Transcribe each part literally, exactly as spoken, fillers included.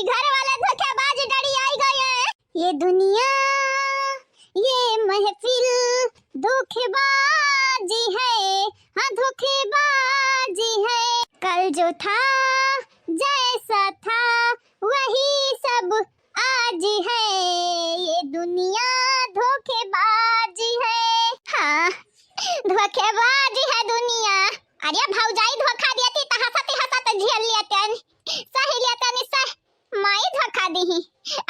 घर वाले धोखेबाज डैडी आई गए हैं। ये दुनिया, ये महफिल धोखेबाज है, हाँ धोखेबाज है। कल जो था जैसा था वही सब आज है, ये दुनिया धोखेबाज है। हाँ, धोखेबाज है दुनिया। अरे भौजाई धोखा देती त हंसत हंसत झेल लेतन, सह लेतन, सह। माई धोखा दीही।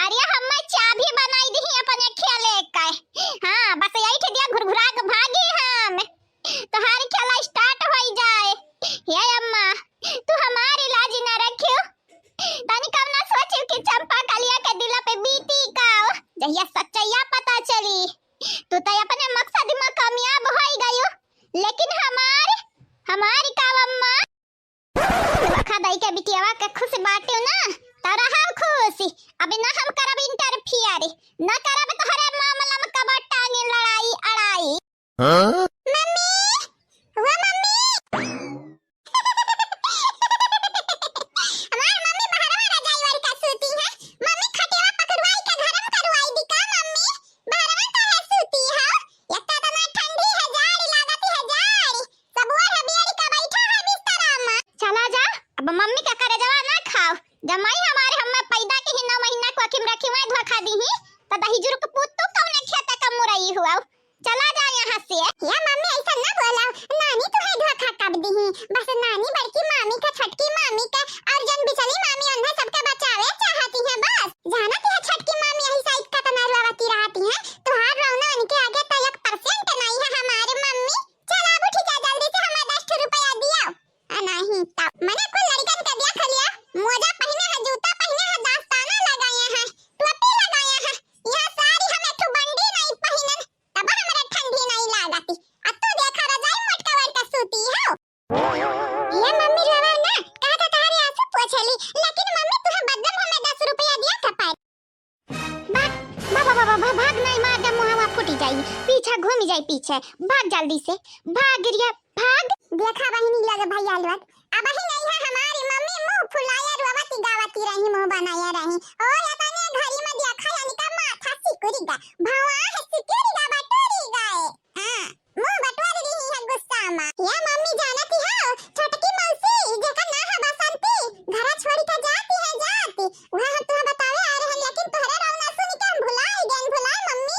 अरे हम्मे चाभी बनाई दीही अपने खेले के। हाँ, बस यही ठे दिया घुरघुरा के भागी हम। तोहार खेला start होई जाए। हे अम्मा, तू हमार इलाज न रखियो। तनी कम ना सोचियो कि चंपा कलिया के दिला पे बीती का। जहिया सच्चाइया पता चली, तू तो अपने मकसद में कामयाब होई गयो, लेकिन हमार, हमार का अम्मा? धोखा दई के बिटियावा के खुश बाटियो ना, तो रहा खुश। अबे ना हम करब interfere, ना करब तोहरे मामला में कबो टांगे लड़ाई अड़ाई। हाँ? मम्मी, वो मम्मी। हमार मम्मी बहरवा रजाई ओढ़ के सूती है। मम्मी खटियावा पकड़वाई के गरम करवाई दी का मम्मी? बहरवा काहे सूती है? एक तो इतना ठंडी है, जाड़ लागत है, जाड़। सब ओढ़ बियड़ के बैठा है बिस्तरा में। चला जा, अब मम्मी का करेजवा ना खाओ। जमाई हमारे हम्मे पैदा के ही नौ महीना कोखी में रखी, वहीं धोखा दीही, त दहिजुर के पूत तू कौने खेत का मुरई हुआ? चला जा यहाँ से। या मम्मी, ऐसा ना बोला, नानी तुहे धोखा कब दीही? बस नानी बड़की मामी का, छोटकी मामी का और जन बिचली मामी, उन्हें सबके बचावे चाहती है बस। जानत है छोटकी मामी यही साइड का तना रुआवती रहती है, तुहार रोना उनके आगे तो एक percent नहीं है हमारे मम्मी। चल अब उठी जा, जल्दी से हमें दस ठो रुपया दिया। आ नहीं तब मने कुल लड़कन के देख लिया, मोजा पहिने है, जूता पहिने है, दस्ताना लगाए हैं, टोपी लगाए हैं, यहाँ साड़ी हम एक ठो बंडी नहीं पहिनन, तब हमरा ठंडी नहीं लागती। आ तू देखा रजाई मोटका वरका सूती हो। ये मम्मी रोवा ना, कहा था तारे आंसू पोछेली, लेकिन मम्मी तुहे बदले में हमें दस रुपया दिया था पाए। भाग, बाबा, बाबा, भा-, भाग नहीं, मार दे, मुहावा फूटी जाई, पीछे घूमी जाई, पीछे भाग जल्दी से, भाग गिरिया, भाग। देखा बहिनी लगे भैया लोग, अब ही नहीं है हमारी मम्मी मुंह फुलाया रोवती गावती रही, मुंह बनाया रही। ओ या तने घड़ी में देखा यानी का माथा सिकुरी गा, भवा है सिकुरी गा, बटोरी गए। हाँ। मुंह बटोर रही है गुस्सा में। या मम्मी जानती हो, छोटकी मौसी, जेकर नाम है बसंती, घरा छोड़ के जाती है जाती। वह हम तुम्हें बतावे आ रहे हैं, लेकिन तोहरे रोना सुन के हम भुलाई गए, भुलाई मम्मी।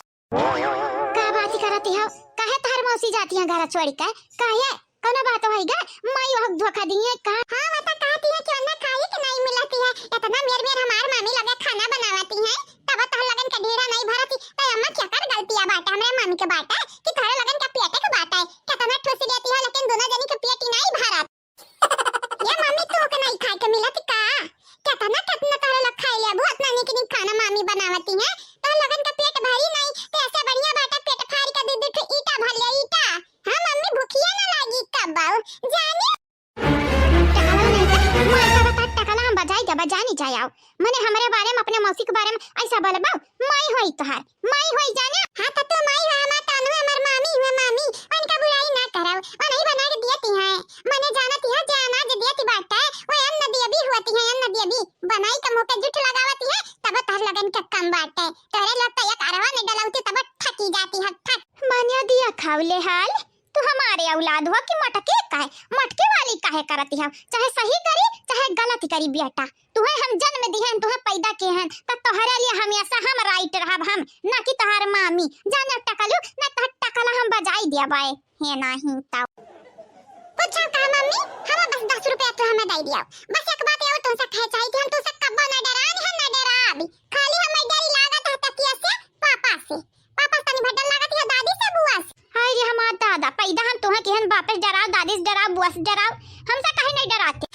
का बात करती हो? काहे तोहर मौसी जाती है घरा छोड़ के? काहे? कौनो बात होई गा? माई वह धोखा दी है का? हाँ, वो तो कहती है कि उन्हें खाई के नहीं मिलती है। इतना मेर मेर हमार मम्मी लगे खाना बनावती है। तब तोहर लगन के ढीढ़ा नहीं भरती, त अम्मा केकर गलतिया बाटे? हमरे मम्मी के बाटे कि तोहरे लगन के पेटे के बाटे? केतना ठूस लेती हो, लेकिन दोनों जनी के पेट ही नहीं भरत। ये मम्मी, तू के नहीं खाए के मिलत का? केतना, केतना तोहरे लोग खाई लेबू, इतना निक निक खाना मम्मी बनावती है, तोहर लगन के पेट भरी नहीं, तो ऐसे बढ़िया बाटे पेट फाड़ के दे दे ठो ईटा भर ले, ईटा। हाँ मम्मी, भूखिया ना लागी कब जाने। टकला नहीं का, मार का बता, टकला हम बजाई देबा, जानी जाए आओ। मने हमरे बारे में, अपने मौसी के बारे में ऐसा बोलबा, माई होई तोहार, माई होई जाने। हाँ, त तू माई हो, हमार तानू, हमार मामी हुए, मामी, उनका बुराई ना करब, वो नहीं बना के दियती हैं, मने जानती है, जे अनाज दियती बाटे, वो अन्न देवी होती है, अन्न देवी, बनाई के मुंह पे जुठ लगावती है, तब तोहर लगन के कम बाटे, तोहरे लोग तो एक अरवा नहीं डलौती, तब ठकी जाती है, ठक। मानिया दिया खाऊ ले हाल। तू हमारे औलाद हो कि मटके काहे, मटके वाली काहे करती हो? चाहे सही करी, चाहे गलत करी बेटा, तुहे हम जन्म दिए हैं, तुहे पैदा किए हैं, त तोहरे लिए हमेशा हम right रहब हम, ना कि तोहार मामी। जाने टकलू, ना तोहर टकला हम बजाई देबै। हे नाही तौ। कुछ कहा मम्मी, हम बस दस रुपया तू हमें दे दिया। बस एक बात और तुमसे कहे चाहिए कि हम तुमसे कब्बो ना डरान है, ना डराब। खाली हमें डर लागत है तकिया से, पापा से। पापा से तनी भर डर लागत है, दादी से, बुआ से। हाय रे हमार दादा, पैदा हम तुहे किहन बापे से डराव, दादी से डराव, बुआ से डराव, हमसे काहे नहीं डराते?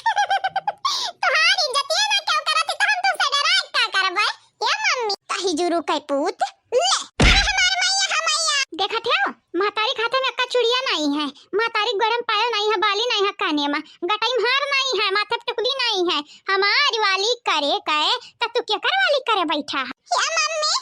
तोहार इज्जतिये ना क्यों करत, तो हम तुमसे डराए का करबे? ए मम्मी, कही जुरू के पूत, ले। अरे हमार मैया, हाँ मैया। देखत हो, महतारी खाते में अक्का चुड़िया नहीं है, महतारी गोड़े में पायल नहीं है, बाली नहीं है काने में, गटई में हार नहीं है, माथे पे टुकली नहीं है, हमारी वाली करे कहे, त तू केकर वाली करे बैठा है? ए मम्मी,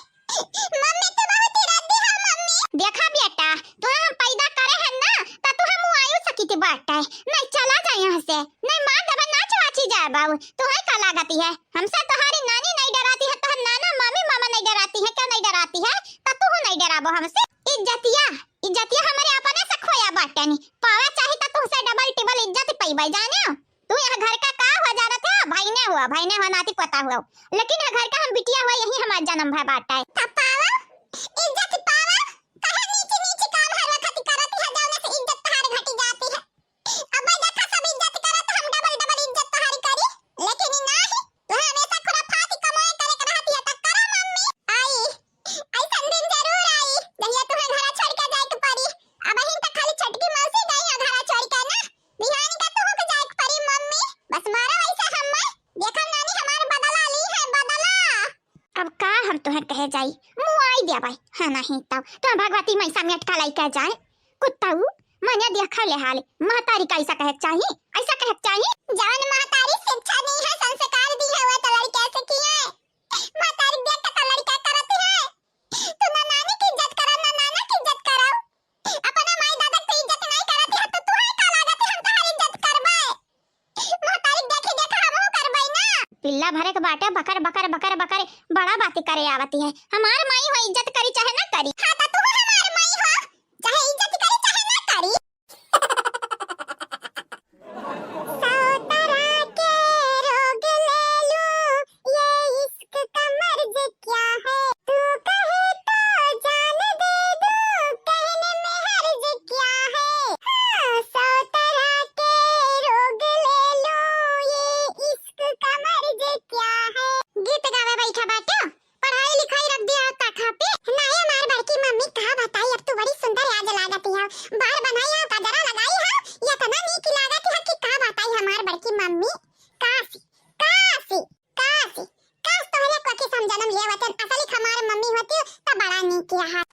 मम्मी, तू बहुत ही रद्दी है, मम्मी। देखा बेटा, तुहे हम पैदा करे हैं ना, त तुहे मुआयु सकित बाटे। नहीं, चला जा यहाँ से। नहीं, मार देबे, ना चवाची जाए बाबू। तुहे लागती है। हमसे तोहारी नानी नहीं डराती है, तोहार नाना, मामी, मामा नहीं डराती है, क्यों नहीं डराती है? तो तू नहीं डराबो हमसे। इज्जतिया, इज्जतिया हमरे अपने से खोया बाटे नी। पावे चाही तो तुहसे डबल टिबल इज्जत पइबे, जाने? तू यहाँ घर का का हुआ जानत है? भइने हुआ, भइने हुआ, नाती पोता हुआ, लेकिन यहाँ घर का हम बिटिया हुआ, यही हमार जन्म भय बाटे। तब पावा, इज्जत पावा, कहे नीची नीची काम हर वक्त करत है, जौने से इज्जत तहार घटी जाती है। अब मैं देखा सब इज्जत करत, हम डबल डबल इज्जत तहारी करी, लेकिन ई नाही, तू हमेशा खुराफाती कमाए करे के रहती है, त करा मम्मी। आई, ऐसन दिन जरूर आई, जहिया तुहे घरा छोड़ के जाए के पड़ी। अबहिन त खाली छोटकी मौसी गई है घरा छोड़ के ना, बिहान का तुहू के जाए के पड़ी मम्मी। बस मारा वैसे हम्मे, देखा नानी हमार बदला ली है, बदला। अब का हम तुहे कहे जाई, मुआई देबै। हाँ, नहीं तब तो भगवती मैसा में अटका लाई कह जाए। कुत्ताऊ, मने देखा ले हाल, महतारी का ऐसा कहे चाही, ऐसा कहे चाही। जवन महतारी शिक्षा दी है, संस्कार दी है, वो तो लड़के से किए। महतारी देख के तो लड़का करती है। तू ना नानी की इज्जत करा, ना नाना की इज्जत करा। अपने माई दादा की इज्जत नहीं करती है, तो तुहे का लागत है, हम तोहार इज्जत करबे? महतारी देखी देखा हमहू करबे ना। पिल्ला भरे के बाटे, बकर, बकर, बकर, बकर, बड़ा बात करे आवती है। हमार माई हो, इज्जत करी चाहे ना करी। हाँ, तो तू हमार माई हो, चाहे इज्जत करी चाहे ना करी। सौ तरह के रोग ले लूं, ये इश्क का मर्ज क्या है? तू कहे तो जान दे दूं, कहने में हर्ज क्या है? हाँ, सौ तरह के रोग ले लूं, ये इश्क का मर्ज क्या है? गीत गावे बैठा बाटे। पढ़ाई लिखाई रख दिया का खापे? नाहीं, हमार बड़की मम्मी का बताई, अब तू बड़ी सुंदर आज लागत है। बार बनाई है, गजरा लगाई है, इतना नीक लागत है कि का बताई हमार बड़की मम्मी। काश, काश, काश, काश तोहरे कोखी से हम जन्म ले वतन, असली हमार मम्मी होती त बड़ा नीक है।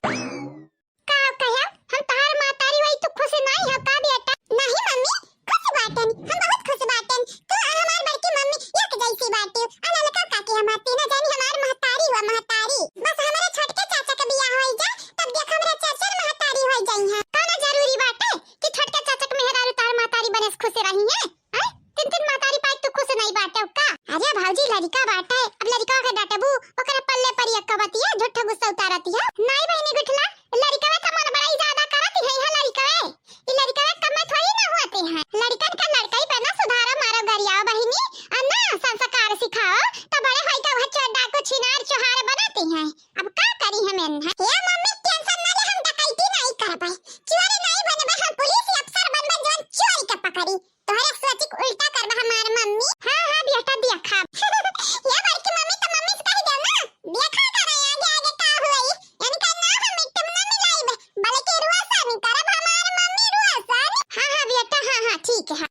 का कहे, हम तहार महतारी होई, तू खुश नाई हो का बेटा? नहीं मम्मी, खुश बाटन, हम बहुत खुश बाटन। तू आ हमार बड़की मम्मी एक जैसी बाटी। आ ललका काकी हमार तीनों जानी हमार महतारी हुआ महतारी। बस हमारे छोटके चाचा के बियाह होई जा, तब देख हमरा चाचर महतारी होई जाई है। कौनो जरूरी बाटे कि छोटके चाचा के मेहरारू तहार महतारी बने से खुश रही है? हैं? तीन तीन महतारी पाई तू खुश नहीं बाटे का? अरे भौजी लड़का बाटे, अब लड़का के डांटबू, ओकरे पल्ले पड़ी एक बतिया, झूठा गुस्सा उतारती है। नहीं बहिनी गुठला, लड़कवे का मन बड़ाई ज्यादा करत है, है लड़कवे। ई लड़कवे कम में थोड़ी ना होते हैं। लड़कन का लड़कई पे ना सुधारो मारो गरियाओ बहिनी, और ना संस्कार सिखाओ, तो बड़े होई के वह चोर डाकू छिनार चोहार बनाते हैं। अब का करी हम इन्हें? हे मम्मी tension ना ले, हम डकैती नहीं करबे, चोरी नहीं बनबे, हम पुलिस अफसर बनबे जौन चोरी के पकड़ी। तोहरे सोची के उल्टा करबा हमार मम्मी। हाँ, हाँ, बेटा, देखा। ये बड़की मम्मी तो मम्मी से कह दे ना। देखा करे आगे आगे का हुई। इनका नाम हम मिट्टी में ना मिलाइब, बल्कि रोशन करब हमार मम्मी रोशन। हाँ, हाँ, बेटा, हाँ, हाँ, ठीक है।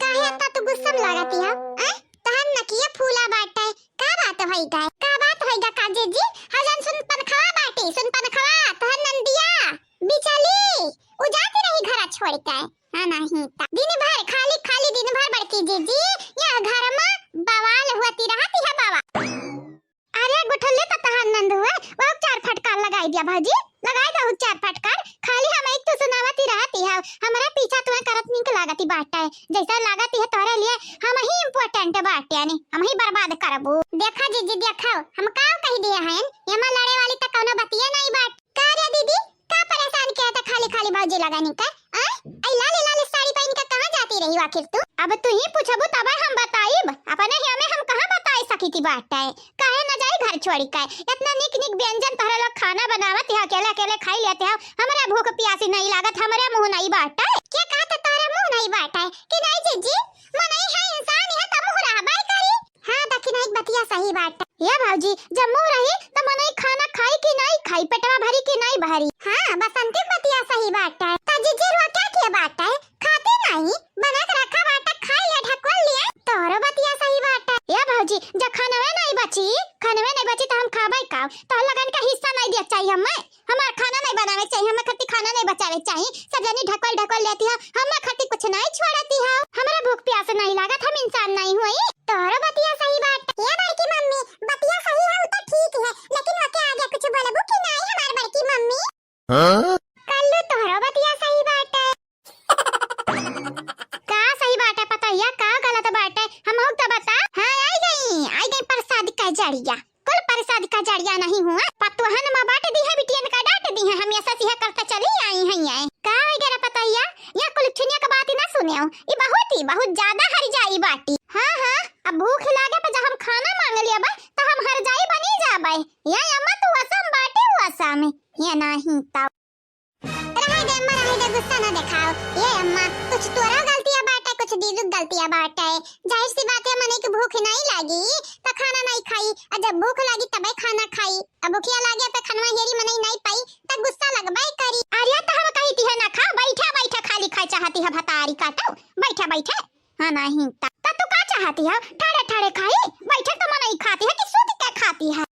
काहे इतना तू गुस्सा में लागत है? आय? तहन नकिया फूला बाटे। का बात होई गए? का बात होई गा का जीजी? हाँ, जौन सुन पनखवा बाटे, सुन पनखवा, तोहर नंदिया, बिचली, उ जाती रही घरा छोड़ के। हाँ, नहीं त दिन भर खाली, खाली दिन भर बड़की जीजी, यह घर में बवाल होती रहती है बवाल। अरे गुठल्ले त तहार नंद हुए, वो चार फटकार लगाई दिया भौजी, लगाई दो चार फटकार। खाली हम एक तो सुनावती रहती है, हमरा पीछा तुम्हें करत निक लागती बाटे, जैसा लागती है तोहरे लिए हम ही important बाटे, यानी हम ही बर्बाद करबू। देखा जीजी देखो, हम का कह दिए हैं, एमा लड़े वाली त कौनो बतिये नहीं बाटे। का रे दीदी, का परेशान किया था खाली खाली भौजी लगानी का? आ? आई लाल लाल साड़ी पहन के कहाँ जाती रही आखिर तू? अब तू ही पूछबू तब हम बताइब, अपने हिया में हम कहाँ बताई सकी थी बाटे। काहे न जाई घर छोड़ी के? इतना निक निक व्यंजन तोहरे लोग खाना बनावत है, अकेले अकेले खाई लेते हो। हमरा भूख प्यासी नहीं लागत, हमरे मुंह नहीं बाटे। के कहा था तोहरे मुंह नहीं बाटे? कि नहीं जीजी, मनई है, इंसान है, त मुंह रहबे करी। हाँ, दखिनाई के बतिया सही बाटे। ये भौजी, जब मुंह रही, त मनई खाना खाई कि नाई खाई, पेटवा भरी कि नाई भरी? हाँ, बसंती के बतिया सही बाटे। त जीजी हुआ क्या किया बाटे? खाती नाई, बना के रखा बाटे, खाई लिया, ढकवल लिया। तोहरो बतिया सही बाटे। ये भौजी, जब खानवे नाई बची, खानवे नाई बची, त हम खाबे का? तोहर लगन का हिस्सा नाई दिया चाहिए हमें। हमार खाना नहीं बनावे चाहिए, हमार खातिर खाना नहीं बचावे चाहिए। सब जनी ढकल ढकल लेती हो, हमार खातिर कुछ नहीं छोड़ती हो। हमरा भूख प्यास नहीं लागत, हम इंसान नहीं हुई। तोहरो बतिया सही बाटे। ये बड़की मम्मी, बतिया सही है, उ तो ठीक है, लेकिन ओके आगे कुछ बोलबू कि नहीं हमार बड़की मम्मी? हाँ? कल्लू तोहरो बतिया सही बाटे। का सही बाटे पता है, का गलत बाटे, हमहू तो बता। जड़िया, कुल परसाद का जड़िया नहीं हुआ। पतोहन मा बांट दी है, बिटियन का डांट दी है, हम ऐसा सिहा करता चली आई हैं ये। का वगैरह पतैया, या कुल छुनिया का बात ही ना सुनेउ। ई बहुत ही, बहुत ज्यादा हर जाई बाटी। हाँ, हाँ, अब भूख लागे पे जब हम खाना मांग लिया बा, तो हम हर जाई बनी जाबे। या अम्मा तू असम बाटे, वो असम। या नहीं तो। रहे दे अम्मा, रहे दे, गुस्सा ना दिखाओ। ये अम्मा, कुछ तोरा गलतिया बाटे, कुछ दीदू गलतिया बाटे। जाहिर सी बात है, मने की भूख नहीं लागी, तो खाना नहीं खाई। और जब भूख लागी, तबे खाना खाई। अब भूखिया लागे पे खनवा हेरी मनई नहीं पाई, त गुस्सा लगबे करी। अरे, तो हम कही थी है ना खा, बैठा बैठा खाली खाए चाहती है, भतारी काटो, बैठा बैठा। हाँ, नहीं त, त तू का चाहती है? ठाड़े ठाड़े खाई, बैठे तो मनई खाती है कि सूत के खाती है?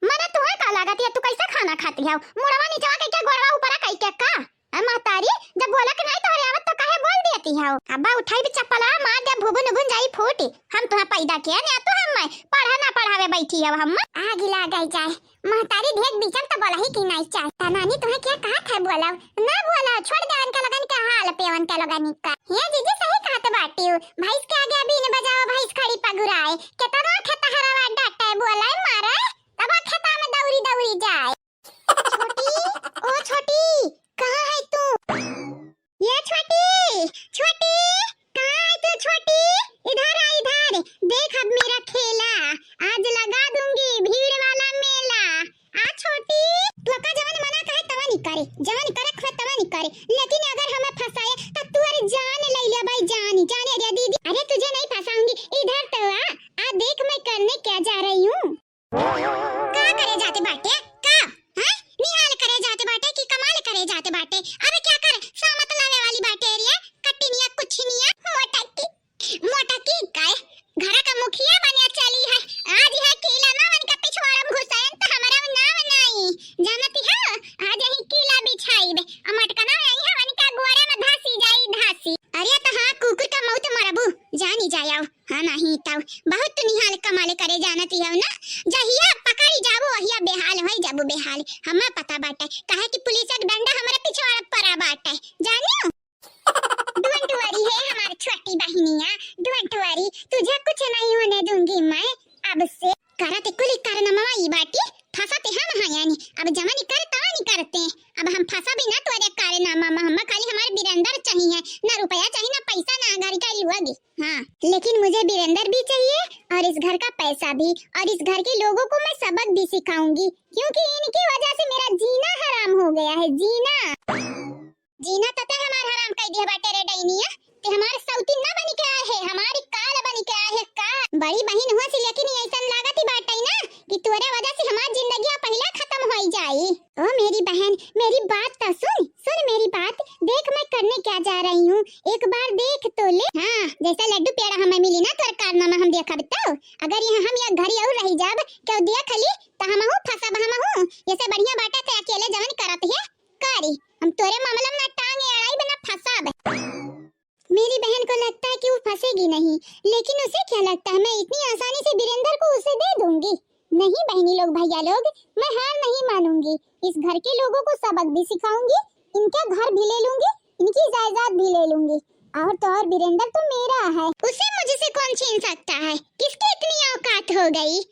मने तुम्हें का लागत है, तू कैसे खाना खाती है? मुड़वा नीचवा के क्या, गोड़वा ऊपरा कई के का? ए महतारी, जब बोला के नहीं तोहरे आवत तो काहे बोल देती है? अब्बा उठाई भी चप्पला मार दे, भुबुन उबुन जाई फूटी। हम तुहा पैदा किया ने, तू हम मैं पढ़ा ना पढ़ावे बैठी है हम। आग लागे जाए, महतारी ढेर बीचम तो बोला ही कि नहीं चाहे। ता नानी तुम्हें क्या कहा था बोला? ना बोला, छोड़ दे उनके लगन के हाल पे, उनके लगन का। ये जीजी सही कहत बाटी हूँ, भैंस के आगे अभी न बजाओ, भैंस खड़ी पगुराए। कितना खेतहरवा डांटे, बोले मारे, तब खेता में दौड़ी दौड़ी जाए। छोटी, ओ छोटी, कहाँ है तू? ये छोटी, छोटी, कहाँ है तू छोटी? इधर आ, इधर। देख अब मेरा खेला, आज लगा दूंगी भीड़ वाला मेला। आ छोटी, तू का जवन मना कहे तवन ही करे, जवन करे खुआ तवन ही करे, लेकिन अगर हमें फंसाए तो तू अरे जान ले ले भाई, जान, जान। अरे दीदी, अरे तुझे नहीं फंसाऊंगी, इधर तो आ, आ देख मैं करने क्या जा रही हूँ। का करे जाते बाटे? का? हैं? निहाल करे जाते बाटे कि कमाल करे जाते बाटे? अबे क्या कर, सामत लावे वाली बाटे रे? कट्टिनिया, कुछिनिया, मोटकी, मोटकी काय? घरा का मुखिया बनिया चली है। आज है कीला ना वनिका पिछवाड़ा में घुसायन त हमरा नाव नाई। जानती है? आज ही कीला बिछाई बे। अमटकना यही है वनिका गोड़े में धासी जाई धासी। अरे त हाँ कुकुर का मौत मरबू। जानी जाया। हाँ, नहीं तब बहुत तू निहाल कमाल करे जानती हो ना, जहिया पकड़ी जाबो, वहिया बेहाल होई जाबो, बेहाल। हमें पता बाटे, काहे कि पुलिस के डंडा हमारे पिछवाड़ा परा बाटे, जानियो। Don't worry है हमारी छोटी बहनिया, don't worry, तुझे कुछ नहीं होने दूंगी मैं अब से। करत कुली कारनामा ई बाटी, फंसत हम हैं यानी, अब जमा नहीं कर, तवा नहीं करते। अब हम फंसा भी ना तोरे कारनामा में, हम खाली हमारे बिरेंदर चाहिए, ना रुपया चाहिए, ना पैसा, ना घर का लुआ दी। हाँ, लेकिन मुझे बिरेंदर भी चाहिए और इस घर का पैसा भी, और इस घर के लोगों को मैं सबक भी सिखाऊंगी, क्योंकि इनकी वजह से मेरा जीना हराम हो गया है, जीना। जीना तते हमार हराम कई दिया बाटे रे डैनिया, ते हमार सौती ना बनी के आए है, हमारी काल बनी के आए है का? बड़ी बहिन हुआ सी, लेकिन ये ऐसन लागत ही बाटे ना कि तोरे वजह से हमार जिंदगी पहला खत्म हो जाई। ओ मेरी बहन, मेरी बात तो सुन, सुन मेरी बात। देख मैं करने क्या जा रही हूँ, एक बार देख तो ले। हाँ, जैसा लड्डू पेड़ा हमें मिली ना तोर कारनामा हम देखब तो। अगर यहाँ हम या घड़ी और रही जाब, क्यों देख ली, तो हमहू फंसब हमहू। ये से बढ़िया बाटे ते अकेले जवन करत है, करी। हम तोरे मामला में ना टांग अड़ाई बना फंसब। मेरी बहन को लगता है कि वो फंसेगी नहीं, लेकिन उसे क्या लगता है मैं इतनी आसानी से बिरेंदर को उसे दे दूंगी? नहीं बहनी लोग, भैया लोग, मैं हार नहीं मानूंगी। इस घर के लोगों को सबक भी सिखाऊंगी, इनका घर भी ले लूंगी, इनकी जायदाद भी ले लूंगी, और तो और बिरेंदर तो मेरा है, उसे मुझसे कौन छीन सकता है? किसकी इतनी औकात हो गई?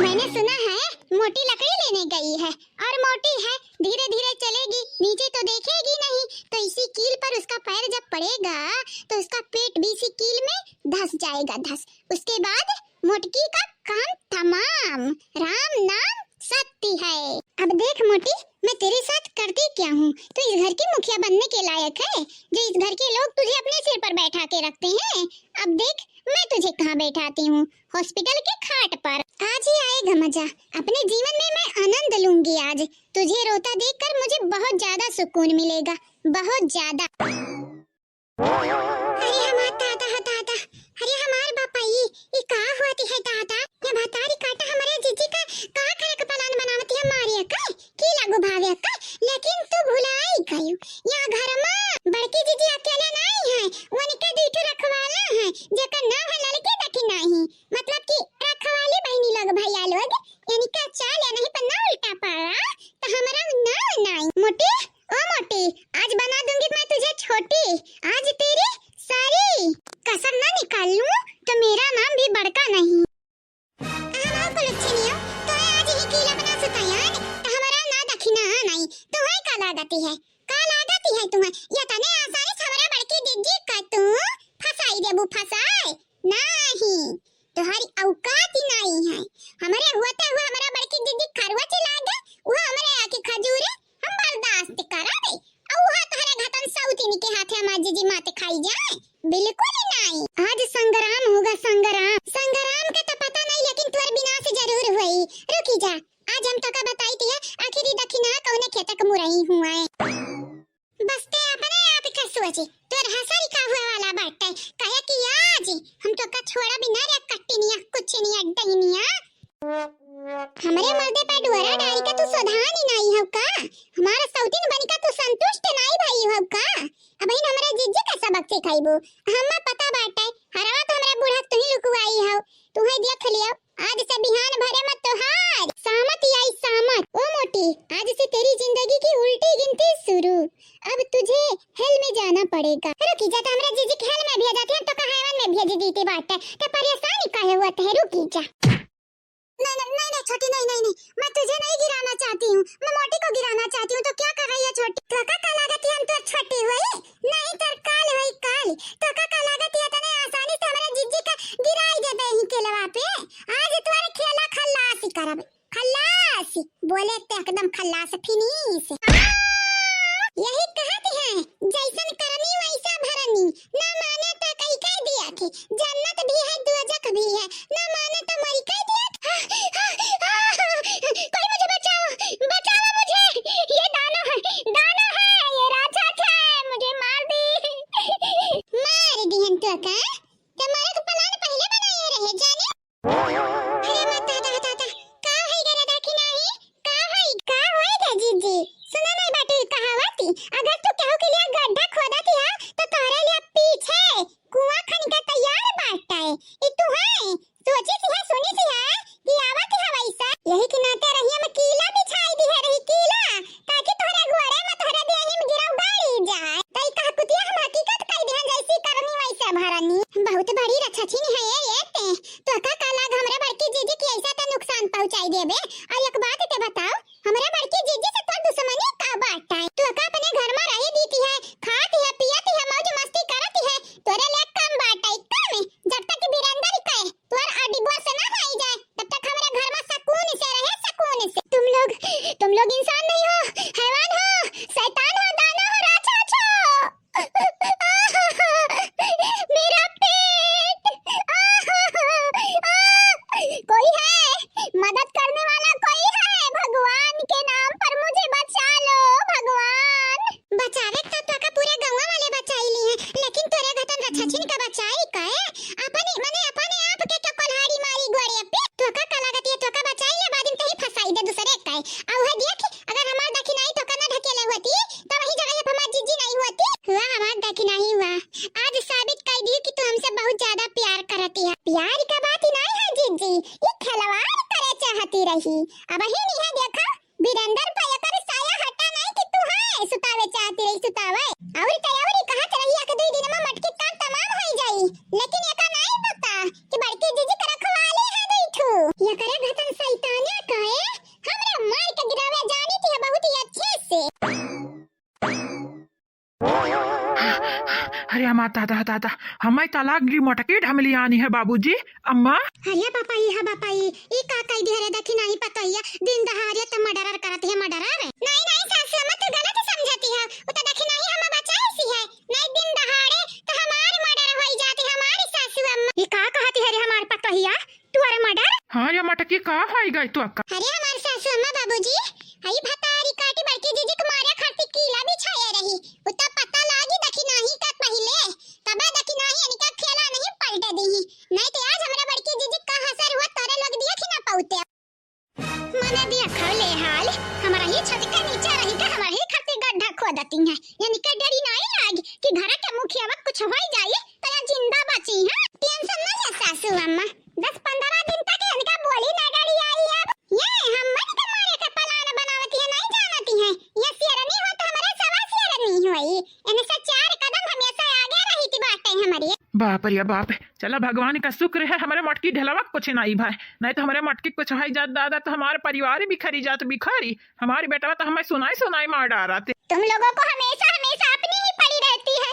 मैंने सुना है मोटी लकड़ी लेने गई है, और मोटी है, धीरे धीरे चलेगी, नीचे तो देखेगी नहीं, तो इसी कील पर उसका पैर जब पड़ेगा तो उसका पेट भी इसी कील में धस जाएगा, धस। उसके बाद मोटकी का काम तमाम। राम नाम सत्य है। अब देख मोटी, मैं तेरे साथ करती क्या हूँ? तू इस घर की मुखिया बनने के लायक है, जो इस घर के लोग तुझे अपने सिर पर बैठा के रखते हैं। अब देख, मैं तुझे कहाँ बैठाती हूँ, हॉस्पिटल के खाट पर। आज ही आएगा मजा, अपने जीवन में मैं आनंद लूंगी आज। तुझे रोता देखकर मुझे बहुत ज्यादा सुकून मिलेगा, बहुत ज्यादा। अरे हमार दादा, हा दादा, अरे हमार बापाई, ई का होती है दादा? ये भतारी काटा हमारे जीजी का, का करे के plan बनावती है, मारे का, की लागू भावे का? लेकिन तू भुलाई गयू, या घर में बड़की जीजी अकेले नहीं है, उनके दू ठो रखवाला है, जेकर नाम है ललकी दखिनाही, मतलब कि रखवाली बहनी लोग, भैया लोग, इनका चाल या नहीं पर ना उल्टा पड़ा, तो हमारा नाम नहीं। मोटी, ओ मोटी, आज बना दूंगी मैं तुझे छोटी, आज तेरी तारी, कसर ना निकाल लूं तो मेरा नाम भी बड़का नहीं। हम कुलच्छिनियो, तो आज ही कीला बना सुतयान, तो हमारा ना दखिना नहीं, तुम्हें का लागती है? का लागती है तुम्हें? ये तने आसानी से हमारा बड़की जिज्जी का तू फंसाई देबू, फंसाए? नहीं, तुम्हारी औकात ही नहीं है। हमारे होते हुए हमारा बड़की जिज्जी खरवा चिल्ला गए, वो हमारे आके खजूरे, हम बर्दाश्त करा दे। और वो तोहरे घतन सौतीन के हाथे हमार जिज्जी मात खाई जाए, बिल्कुल नहीं। आज संग्राम होगा, संग्राम। संग्राम का तो पता नहीं, लेकिन तोर विनाश जरूर हुई। रुकी जा, आज हम तोका बताई दिया, आखिर ई दखिना कौने खेत के मुरई हुआ है। बस ते अपने आप के सोची, तोर हसर का हुए वाला बाटे, काहे कि आज हम तोका छोड़ा बिना रे कट्टिनिया, कुछनिया, डहिनिया। हमरे मर्दे पे डुअरा डारी का तू सोधान ही नहीं हो का? हमारा सौतीन बनी का तू संतुष्ट नहीं भई हो का? अब इन हमरे जिज्जी का सबक सिखाइबू। हम्मा पता बाटे, हरवा तो हमरे बूढ़ा तू ही लुकुआई हो। तू है देख लियो, आज से बिहान भरे मत तोहार। सामत आई सामत। ओ मोटी, आज से तेरी जिंदगी की उल्टी गिनती शुरू। अब तुझे hell में जाना पड़ेगा। रुकी जा, तो हमरा जिज्जी के hell में भेजत है, तो का heaven में भेज देती बाटे। तो परेशान काहे हुआ थे, रुकी जा। नहीं, नहीं, नहीं, नहीं, छोटी, नहीं, नहीं, नहीं, मैं तुझे नहीं गिराना चाहती हूँ, मैं मोटी को गिराना चाहती हूँ। तो क्या कर रही है छोटी? तो का, का लागत है हम तो छोटी हुई? नहीं, तर काल हुई काल। तो का, का लागत है इतने आसानी से हमारे जिज्जी का गिराई देबे ही केलवा पे? आज तुम्हारे खेला खल्लास करब। खल्लास, बोले ते एकदम खल्लास, finish। आ! यही कहत है, जैसन करनी वैसा भरनी, ना माने तो कई कह दिया थे, जन्नत भी है, दोजख भी है, ना माने तो मरी कह दिया थे। आ, आ, आ, कोई मुझे बचाओ, बचाओ मुझे, ये दानव है, दानव है, ये राक्षस है, मुझे मार दे। मार दिहन तो का? तुम्हारे तो plan पहले बनाए रहे, जाने? अरे माता, ता, ता, ता, का होई गे रे दखिनाही? का होई, का होई गे जिज्जी? सुना नहीं बाटू ई कहावती, अगर तू केहू के लिए गड्ढा खोदत हिया, तो तोहरे लिए पीछे कुआं खन के तैयार बाटे। ई तू है, सोची सी है, सुनी सी है कि आवत है वैसा। यही के नाते रहिया में कीला बिछाई दिहे रही, कीला, ताकि तोहरे गोड़े में तोहरे देही में गिरव गाड़ी जाए। तई कह कुतिया हम हकीकत कह दिहन जैसी करनी वैसे भरनी। बहुत बड़ी रछछिन है ये, ये ते। तो का, का लाग हमरा बड़की जीजी की ऐसा त नुकसान पहुँचाई देबे? और एक बात ते बताओ, हमरा बड़की जीजी से तोर दुश्मनी का बाटे? तो का अपने घर में रही दीती है, खाती है, पियती है, मौज मस्ती करती है, तोरे लिए कम बाटे, कम। जब तक वीरेंद्र के तोर आ divorce ना होई जाए, तब तक हमरा घर में सुकून से रहे, सुकून से। तुम लोग, तुम लोग इंसान नहीं हो, हैवान हो, शैतान हो, दानव हो, राक्षस हो। मेरा पेट। कोई है? मदद करने वाला कोई है? भगवान के नाम पर मुझे बचा लो, भगवान। बचावे तो तोका पूरे गौवा वाले बचाई ली हैं, लेकिन तोरे घतन रछछिन का बचाई काहे? अपने, मने अपने आप के क्यों कोल्हाड़ी मारी गोड़े पे? तोका का लागत है, तोका बचाई ले, बाद में तही फंसाई दे दूसरे का। आ उहे देख, अगर हमार दखिनाही तोका ना ढकेले होती, तो वही जगह पे हमार जीजी नहीं होती। हुआ हमार दखिनाही हुआ। आज साबित कर दी कि तू हमसे बहुत ज्यादा प्यार करती है। प्यार का बात ही नहीं है जीजी, ये खिलवाड़ करे चाहती रही। अब ही नहीं है, देखा, वीरेंद्र पे एकर साया हटा नहीं कि तू है सुतावे चाहती रही, सुतावे। और तो और कहत रही एक दुई दिन में मटकी काम तमाम होई जाई, लेकिन एका नहीं पता कि बड़की जीजी के रखवाली है दुई ठू। एकरे घतन शैतानिया काहे हमरे मार के गिरावे जानी थी बहुत ही अच्छे से। अरे हमार दादा, दादा, हमें तलाक दी मोटकी ढमली आनी है बाबूजी, अम्मा। अरे बापा ई, हा बापा ई, ई का कह दिया रे, देखी नहीं पतोहिया, दिन दहाड़े त murderer करत है, murderer। नहीं, नहीं सासू अम्मा, तू गलत समझती है, वो तो देखी नहीं हम बचाई सी है, नहीं दिन दहाड़े तो हमार murder होई जाती, हमारी सासू अम्मा। ई का कहती है रे हमार पतोहिया, तू अरे murder? हाँ, ये मटकी का होई गई तो अक्का? अरे हमार सासू अम्मा बाबूजी, हई भतारी काटी बड़की जीजी के मारे खातिर कीला बिछाए रही। उ तो पता लागी दखिनाही का पहिले, तबे दखिनाही इनका खेला नहीं पलटे दीही। नहीं तो आज हमरा बड़की जीजी का हसर हुआ तोरे लोग दिया कि ना पौते। मने दिया खौले हाल, हमरा ही छत के नीचे रही के हमरा ही खातिर गड्ढा खोदती हैं। इनके डरी नहीं लाग कि घर के मुखिया में कुछ होई जाई तो ये जिंदा बची हैं। Tension नहीं है सासू अम्मा, दस पन्द्रह दिन तक इनका बोली ना डरी आई। अब ये हमन के मारे के plan बनावती है, नहीं जानती है। ये शेरनी हो तो हमारे सवा शेरनी होई। इनसे चार कदम हमेशा आगे रही थी बाटे हम। बाप रे बाप, चला भगवान का शुक्र है, हमरे मटकी ढेलवा के कुछ नाई भाई, नाई तो हमरे मटकी कुछ होई जात दादा, तो हमार परिवार बिखरी जात, बिखरी। हमार बेटवा तो हमें सुनाई सुनाई मार डारत। तुम लोगों को हमेशा हमेशा अपनी ही पड़ी रहती है।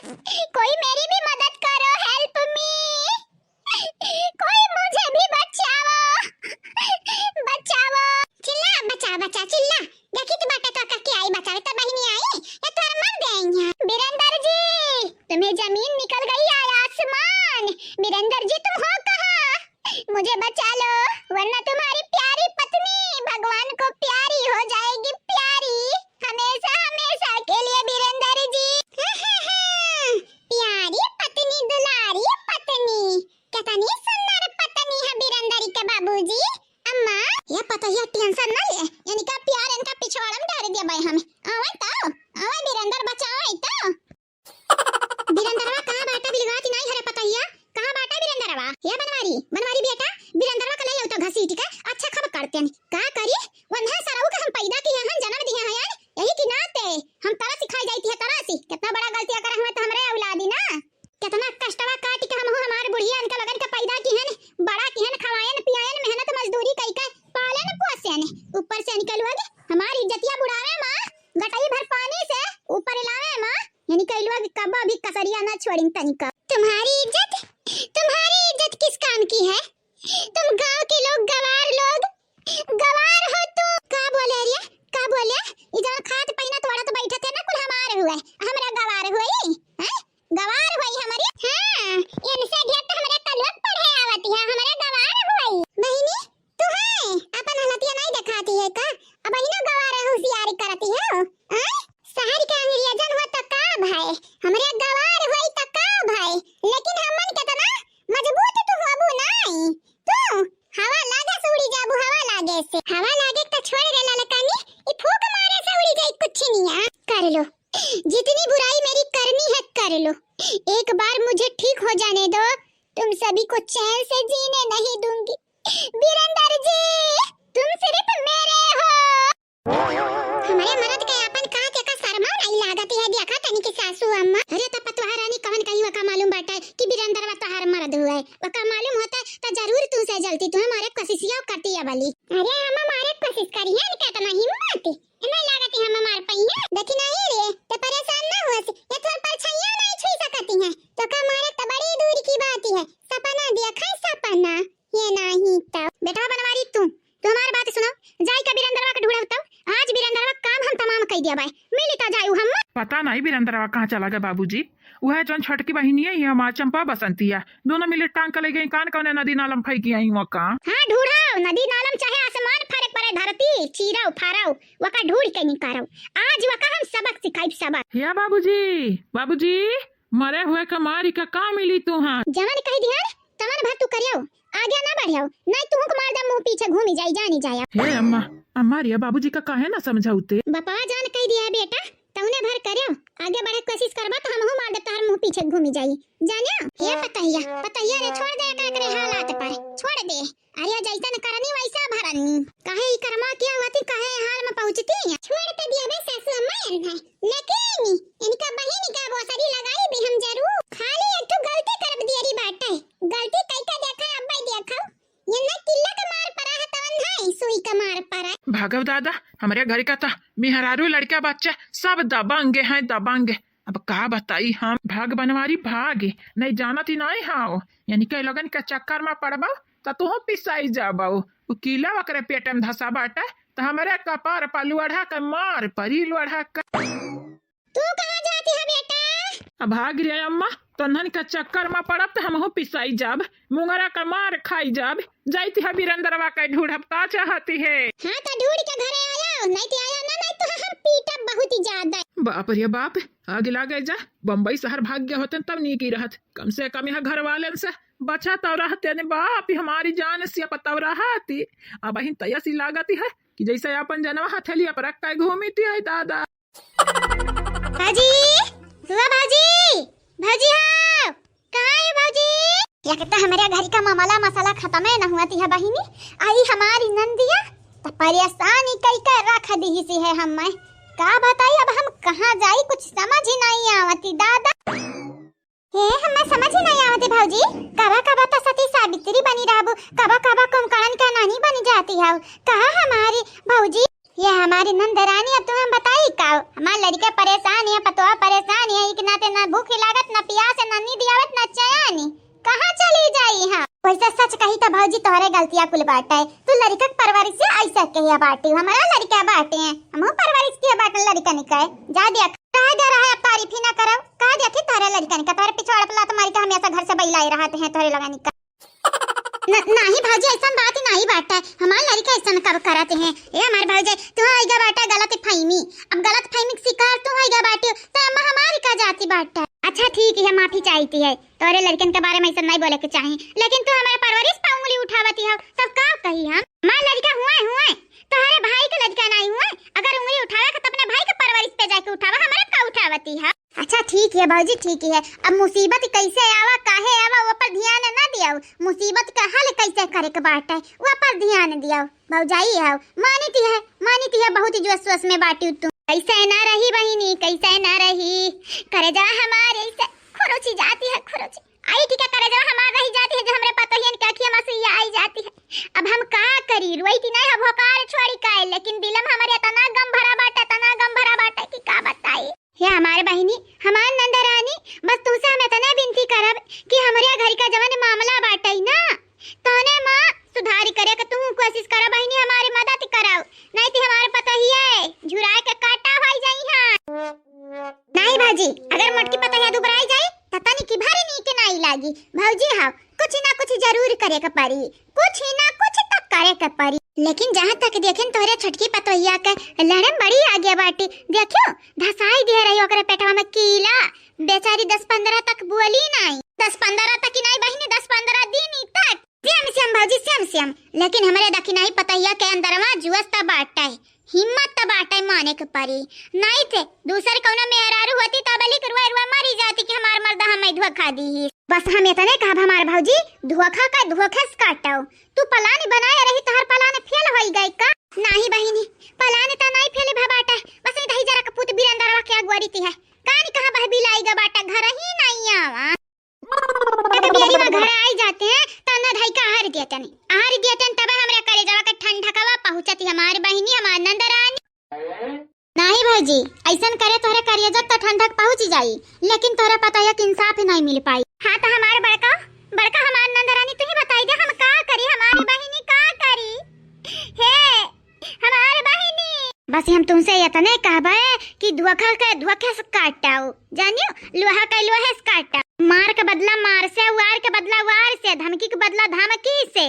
कोई मेरी भी मदद करो, help me। कोई मुझे भी बचाओ, बचाओ। चिल्ला, बचा, बचा, चिल्ला। देखी तो बाटे तो करके आई बचावे, तो बहिनी आई या तोर मर गई है। बिरेंदर जी, तुम्हें जमीन निकल गई या आसमान? बिरेंदर जी, तुम हो कहाँ? मुझे बचा लो, वरना तुम्हारी प्यारी पत्नी भगवान को प्यारी हो जाएगी, प्यारी, हमेशा हमेशा के लिए। बिरेंदर जी, प्यारी पत्नी, दुलारी पत्नी, कितनी सुंदर पत्नी है बिरेंदर के बाबूजी। अम्मा, ये पतोहिया tension ना ले, इनका प्यार इनका पिछवाड़ा में डाल दिया भाई हमें। आवे तो, आवे बिरेंदर बचावे तो। बिरेंदरवा कहाँ बाटा बिलगाती नाई हरे पतोहिया, कहाँ बाटा बिरेंदरवा? ये बनवारी, बनवारी बेटा, बिरेंदरवा का ले लो तो घसीट के, अच्छा खब करते हैं। का करी, वन्हा सरऊ के हम पैदा किए हैं, जन्म दिए हैं, यही की नाते हम तरस खाई जाती है, तरस। कितना बड़ा गलतिया करे हुए तो हमरे औलादी ना। कितना कष्टवा काट के हमहू हमार बुढ़िया इनका लगन के पैदा किहन, बड़ा किहन, खवायन, पियायन, मेहनत मजदूरी कई के पालन पोषन। ऊपर से इनके लोग हमार इज्जतिया बुढ़ावे मा, गटई भर पानी से ऊपर लावे मा। इनके लोग कब्बा भी कसरिया ना छोड़िन तनिका। तुम्हारी इज्जत, तुम्हारी इज्जत किस काम की है? तुम गांव के लोग, गवार लोग, गवार हो तू। का बोले रे, का बोले? ई जवन खात पीनत वड़त बैठत है ना, कुल हमार हुए, हमरा गवार हुई, हैं? गवार हुई हमरी। हाँ, इनसे ढेर तो हमरे कलुआ के पढ़े आवत है, हमरे गवार हुई। बहिनी, तू है, अपन हालतिया नहीं दिखाती है का? अब इनो गवार होशियारी करती हो, हैं? शहर के अंग्रेजन हो तो का भाई, हमरे गवार होई तो का भाई, लेकिन हमन केतना मजबूत तू होबू नाई। तू हवा लागे से उड़ी जाबू, हवा लागे से। हवा लागे त छोड़ दे ललकानी, ई फूंक मारे से उड़ी जाई कुछ निया। कर लो, जितनी बुराई मेरी करनी है कर लो, एक बार मुझे ठीक हो जाने दो, तुम सभी को चैन से जीने नहीं दूंगी। बिरेंदर जी, तुम सिर्फ मेरे हो। हमरे मरद के आपन कहा के का शर्मा नाई लागत है, देखा तनी की सासू अम्मा। अरे त पतोहा रानी कवन कही, वका मालूम बाटे कि बिरेंदरवा तोहार मरद हुए, वका मालूम होता त जरूर तुमसे जलती, तुम्हें मारे कोशिशिया करती है बली। अरे हम मारे कोशिश करी है, इनका इतना हिम्मत, इन्हें लागत है हम मार पई है। देखी नहीं रे, ते परेशान ना हो, ये तोर परछाइया नहीं छुई सकती है, तो का मारे त बड़ी दूर की बात है, सपना देखा सपना। ये नाही तब। बेटवा बनवारी तू, तू हमार बात सुनो, जाई का बिरेंदरवा के ढूंढब तब, आज बिरेंदरवा काम हम तमाम कई दिया बाय, मिली ता जायू हम। पता नहीं बिरेंदरवा कहाँ चला गए बाबूजी, वह जौन छोटकी बहिनी है, ये हमार चंपा बसंती है, दोनों मिले टांग के ले गई, कान कौने नदी नालम फेंकी आई वहाँ का। हाँ ढूंढाओ, नदी नालम चाहे आसमान फरक पड़े, धरती चीराओ फाराओ, वका ढूंढ के निकारो, आज वका हम सबक सिखाई सबक। या बाबूजी, बाबूजी, मरे हुए का मारी का का मिली तुहां? जवन कह दिहन, तवन भर तू करियो, आगे ना बढ़ियो, नहीं तुहूं को मार दे, मुंह पीछे घूमी जाई, जानी जाया। हे अम्मा, अम्मा रिया बाबूजी का काहे ना समझाउते? बपवा जान कह दिया है बेटा, तउने भर करियो, आगे बढ़े कोशिश करबा तो हमहू मार दे, तोहर मुंह पीछे घूमी जाई, जानियो? ये पतहिया, पतहिया रे, छोड़ दे एकरे, एकरे हालात पर, छोड़ दे। अरे जैसन करनी वैसा भरनी। काहे ई कर्मा किया हुआ थी, काहे हाल में पहुँचती है? छोड़ के दिया बे सासू अम्मा एन्हे। लेकिन इनका बहिन का बोसरी लगाई भी हम जरूर। खाली एक ठो गलती करब दियरी बाटे। गलती कई का देखा अब्बे देखो। ये न किल्ला के मार परा है तवन है, सुई का मार परा। भागव दादा, हमरे घर का था मेहरारू लड़का बच्चा सब दबंग हैं, दबंग। अब का बताई हम, भाग बनवारी भाग, नहीं जानत ही नहीं हाव। यानी के लोगन के चक्कर में पड़बो, त तुहू पिसाई जाबो। उ कीला ओकरे पेट में धसा बाटे, त हमरे कपार पर लोढ़ा के मार परी, लोढ़ा के। तू कहाँ जाती है बेटा? अब भाग रे अम्मा, तन्हन के चक्कर में पड़ब त हमहू पिसाई जाब, मुंगरा के मार खाई जाब। जाइत है बिरेंदरवा के ढूंढब, का चाहती है? हाँ, तो ढूंढ के घरे आया, नहीं तो आया ना, नहीं तो हम पीटब बहुत ही ज्यादा। बाप रे बाप, आगे लागे जा, बम्बई शहर भाग गया होतन तब नीक ही रहत, कम से कम यहाँ घर वालन से बचा तो रहते ने बाप, हमारी जान से पतव रहती। अब अहिन तयसी लागती है कि जैसे अपन जनवा हथेलिया पर रख के घूमी थी, आई दादा। भाजी, हुआ भाजी, भाजी हो, कहाँ है भाजी? एक तो हमरे घर का ममला मसाला खत्म है न हुआ थी है बहिनी, आई हमारी नंदिया तो परेशानी कई कर रख दी सी है हम। मैं का बताई, अब हम कहाँ जाई, कुछ समझ ही नहीं आवती दादा। हे, हमें समझ ही नहीं आवत है भौजी, कबा कबा त सती सावित्री बनी रहबू, कबा कबा कुंभकर्ण का नानी बनी जाती हौ। कहा हमारी भौजी, ये हमारी नंदरानी, अब तुम्हें बताई का, हमार लड़िका परेशान है, पतोहा परेशान है, एक नाते ना भूख लागत, ना पियास, ना नींद आवत, ना चैन। कहाँ चली जाई हम? वैसे सच कही त भौजी तोहरे गलतिया कुल बाटे, तू लड़िका के परवरिश से ऐसे कहिया बाटी, हमारा लड़िका बाटे, हमहू परवरिश किया बाटे लड़िकन के। जा देख, कह दे रहा है, अब तारीफ ही ना करब, कह दे कि तोहरे लड़िकन के, तोहरे पिछवाड़ पे लात मारी के हमेशा घर से बैलाए रहत हैं तोहरे लगन का। न-, नाही भौजी, ऐसन बात ही नाही बाटे। हमार लड़िका ऐसन कब करत हैं? ए हमार भौजी, तू आइगा बाटे गलत फहमी। अब गलत फहमी के शिकार तू आइगा बाटे, तो अम्मा हमारी का जाती बाटे। अच्छा ठीक है, माफी चाहती है, तोरे लड़िकन के बारे में ऐसा नहीं बोले के चाही, लेकिन तू हमारे परवरिश पर उंगली उठावती हो, तब का कही हम? हमार लड़िका हुए, हुए, तोहरे भाई के लड़िका नहीं हुए, अगर उंगली उठावे के तो अपने भाई के परवरिश पे जाके उठावा, हमारे का उठावती है? अच्छा ठीक है भौजी, ठीक है। अब मुसीबत कैसे आवा, काहे आवा, वो पर ध्यान ना दियाओ। मुसीबत का हल कैसे करे के बाटे, वो पर ध्यान दियाओ। भौजाई है, मानित है, मानित है, बहुत जोश वोश में बाटी तू। कैसे ना रही बहिनी, कैसे ना रही, करे जा हमारे ऐसे खुरोची जाती है, खुरोची। आई ठीक है, करे जा हमार रही जाती है, जो हमरे पतोहियन के अखिया में सुइया आई जाती है। अब हम का करी, रोई थी नहीं, अब होकार छोड़ी काहे, लेकिन दिलम हमारे इतना गम भरा बाटे, इतना गम भरा बाटे कि का बताई। हे हमार बहिनी, हमार नंदरानी, बस तुमसे हम इतने विनती करब कि हमरे घर का जवन मामला बाटे ना, तौने माँ सुधारी करे के तू कोशिश करा बहिनी, हमारी मदद कराओ, नहीं तो हमारे पतोहिए झुराए के काटा होई जाई हैं। नहीं भौजी, अगर मोटकी पतोहिया दुबराई जाई, त तनी की भारी नीक नहीं लागी। भौजी हाव, कुछ ना कुछ जरूर करे के पड़ी, कुछ ही ना कुछ तो करे के पड़ी। लेकिन जहाँ तक देखिन तोहरे छोटकी पतोहिया के लड़न बड़ी आगे बाटी। देखियो, धसाई दिया रही ओकरे पेटवा में कीला। बेचारी दस पन्द्रह तक बोली नहीं, दस पन्द्रह तक ही नहीं बहिनी, दस पन्द्रह दिन ही तक। श्याम श्याम भौजी, श्याम श्याम। लेकिन हमरे दखिनाही पतोहिया के अंदरवा जुअस त बाटे, हिम्मत त बाटे माने के परी, नहीं थे दूसर कौनो मेहरारू होती तब लिख रुआ रुआ मरी जाती कि हमार मर्द हमें धोखा दी। बस हम इतने कहब हमार भौजी, धोखा का धोखे से काटो। तू पलानी बनाए रही, तोहर पलान फेल होई गए का? नाही बहिनी, पलान त नाही फेल भा बाटे, बस ई दही जरा कपूत बिरंदरवा के अगुवारी ती है। कानी कहाँ बहबी लाई गा बाटा, घर ही नहीं आवा। एक बेरी में घर आई जाते हैं, त न धई का आहार दियतन, आहार दियतन, तब हमरे करेजवा के ठंडकवा पहुँचती हमार बहिनी, हमार नंदरानी। नाही भौजी, ऐसन करे तोहरे करेजा त ठंडक पहुँच जाई, लेकिन तोहरे पतोहिया के इंसाफ ही नहीं मिल पाई। हाँ, त हमार बड़का, बड़का हमार नंदरानी, तू ही बताई दे, हम का करी, हमारी बहिनी का करी? हे, हमार बहिनी। बस हम तुमसे इतने कहबे कि धोखा के धोखे से काटो, जानियो, लोहा के लोहे से काटो। मार के बदला मार से, वार के बदला वार से, धमकी के बदला धमकी से,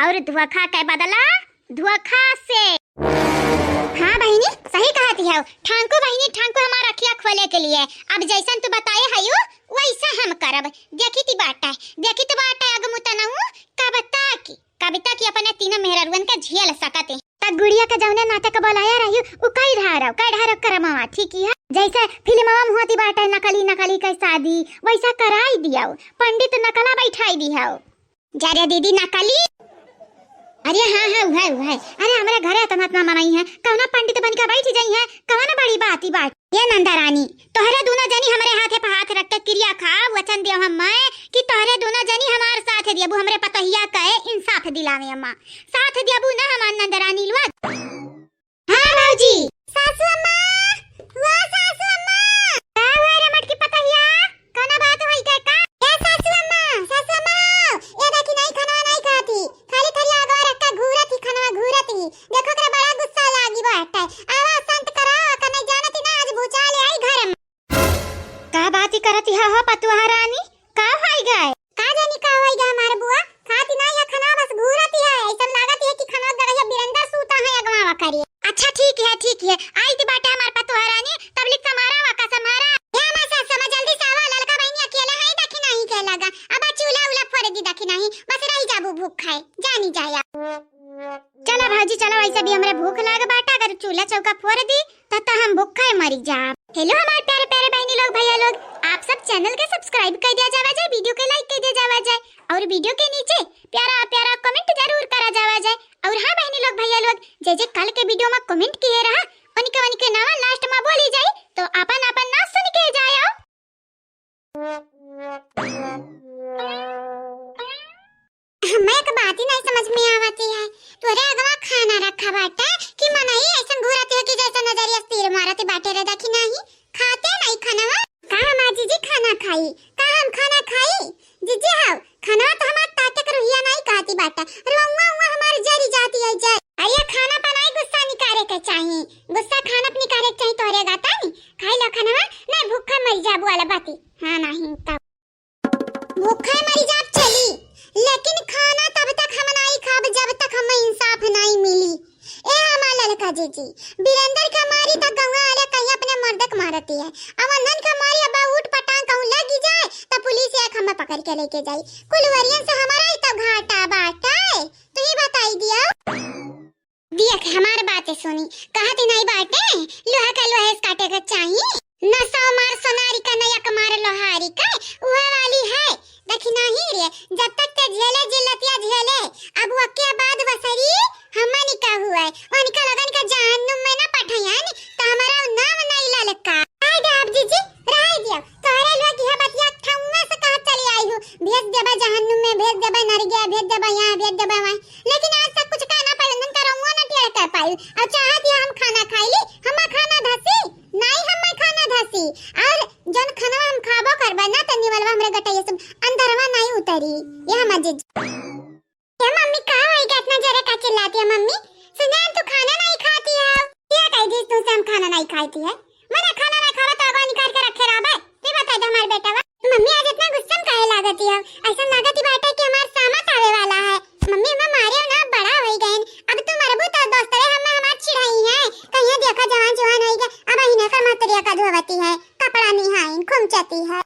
और धोखा के बदला धोखा से। हाँ बहिनी, सही कहती हो। ठांकू बहिनी, ठांकू हमार अखिया खोले के लिए। अब जैसन तू बताए हयू, वैसा हम करब। देखी ती बाटा, देखी ती बाटा, अगमुतनऊ कब तक, कब तक ये अपने तीनों मेहररुअन के झेल सकत है। त गुड़िया के जौने नाते के बोलाया रही, उ कई धारव, कई धारव करमवा, ठीक है? जैसे फिल्मवा में होती बाटे नकली, नकली के शादी, वैसा कराई दियो, पंडित नकला बैठाई दियो। जा रे दीदी नकली। अरे हाँ, हाँ, उहे, उहे। अरे हमरे घरे इतना, इतना मनई है, कौना पंडित बन के बैठ जाई है, कौन बड़ी बात ही बात। ये नंदा रानी, तोहरे दोनों जनी हमरे हाथे पे हाथ रख के किरिया खा, वचन दियो हम मैं कि तोहरे दोनों जनी हमार साथ दियबू, हमरे पतोहिया के इंसाफ दिलावे अम्मा। साथ दियबू ना हमार नंदा रानी लोग। हाँ भौजी। सासू अम्मा, वो सासू अम्मा। का हुआ रे मटकी पतोहिया? कौनो बात होई के का? ए सासू अम्मा, सासू अम्मा, ए देखी नहीं खनवा नहीं खाती, खाली थरिया अगवा रख के घूरत ही, खनवा घूरत ही। देखो ओकरा बड़ा गुस्सा लागी बाटे। आवा शांत कराओ, ओकर नहीं जानती ना आज भूचाल आई घर में। का बात ही करत ही हो पतुआ रानी? का होई गए? का जानी का होई गए हमार बुआ? खाती ना या खनवा बस घूरत ही है। ऐसन लागत है कि खनवा गड़िया बिरंदर सूता है अगवा करिए। अच्छा ठीक है, ठीक है, आई ती बाटे हमार पतोह रानी, तब लिख समारा वा का समारा। ए हमार सास, समा जल्दी से आवा, ललका बहिनी अकेले है, देखी नहीं के लगा। अब चूल्हा उला फोड़ दी, देखी नहीं, बस रही जाबू भूख खाए, जानी जाया। चला भौजी, चला, वैसे भी हमरे भूख लाग बाटे, अगर चूल्हा चौका फोड़ दी, त, त हम भूख खाए मरी जाब। Hello हमार प्यारे प्यारे बहनी लोग, भैया लोग, आप सब channel के subscribe कर दिया जावा जाए, video के like कर दिया जावा जाए, और video के नीचे प्यारा प्यारा comment जरूर करा जावा जाए। और हाँ बहनी लोग, भैया लोग, जे जे कल के video में comment किए रहा, उनके उनके नाम last में बोली जाए, तो अपन अपन नाम सुन के जाए। भाई, जीजी हाउ, खाना तो हमार ताटे के रुहिया नाहीं कहती बाटा। अरे उहाँ, उहाँ हमार जरी जाती है जर। अरे खाना पर नाहीं गुस्सा निकारे के चाही, गुस्सा खाना पर निकारे के चाही। तोहरे गाता नहीं खाई लो खाना, नहीं भूखा मर जाबू वाला बाती। हाँ नाहीं तब भूखा मर जाब चली, लेकिन खाना तब तक हम नाहीं खाब जब तक हम इंसाफ नाहीं मिली। ए हमार ललका जीजी, बीरेंद्र के मारी त गौवा वाले कहीं अपने मर्द के मारती है। अब अंधन के मारी अब उठ पटांग कहूँ लगी जाए त पुलिस एक हमें पकड़ के लेके जाई। कुल वरियन से हमारा ही तो घाटा बाटे। तू ही बताई दिया। देख हमार बात सुनी, कहत ही नाहीं बाटे, लोहा का लोहे से काटे के चाही। न सौ मार सोनारी का, न एक मार लोहारी का, उहे वाली है। देखी नाहीं रे, जब तक ते झेले जिल्लतिया झेले, अब वके बाद बसरी हमनी का हुए, उनका लगन का जहन्नुम में ना पठायन, त हमारा नाम नाहीं ललका। आय दे अब जीजी, रहे दियो, तोहरे लोग यह बतिया ठौआ से कहा चली आई हूँ, भेज देबा जहन्नुम में, भेज देबा नरगिया, भेज देबा यहाँ, भेज देबा वहाँ, लेकिन आज तक कुछ कहा ना पाई, उनका रउआ ना टेढ़ कर पाई। और चाहत ही हम खाना खाई ली, हमार खाना धसी, नाहीं हमार खाना धसी। और जौन खाना हम खाबो करबा ना, त निवलवा हमरे गटैया से अंदरवा नाहीं उतरी। ये हमार जीजी। ए मम्मी, का होई गया इतना जोरे का चिल्लाती है मम्मी? सुना, तू खाना नहीं खाती है। क्या कह दी तुमसे हम खाना नहीं खाती है? मने खाना नहीं खावा तो आगवा निकाल के रखे रहबे। तू बता दे हमारे बेटा बा। मम्मी आज इतना गुस्सा में काहे लागती है? ऐसा लागती बाटे कि हमार सामत आवे वाला है। मम्मी, हम मारे ना बड़ा होई गए। अब तू मरबू तो दोस्त रे हम हमार चिढ़ाई है। कहिए देखा जवान जवान होई गए। अब इन्हें कर मतरिया का धोवती है। कपड़ा निहाइन, खुमचती है।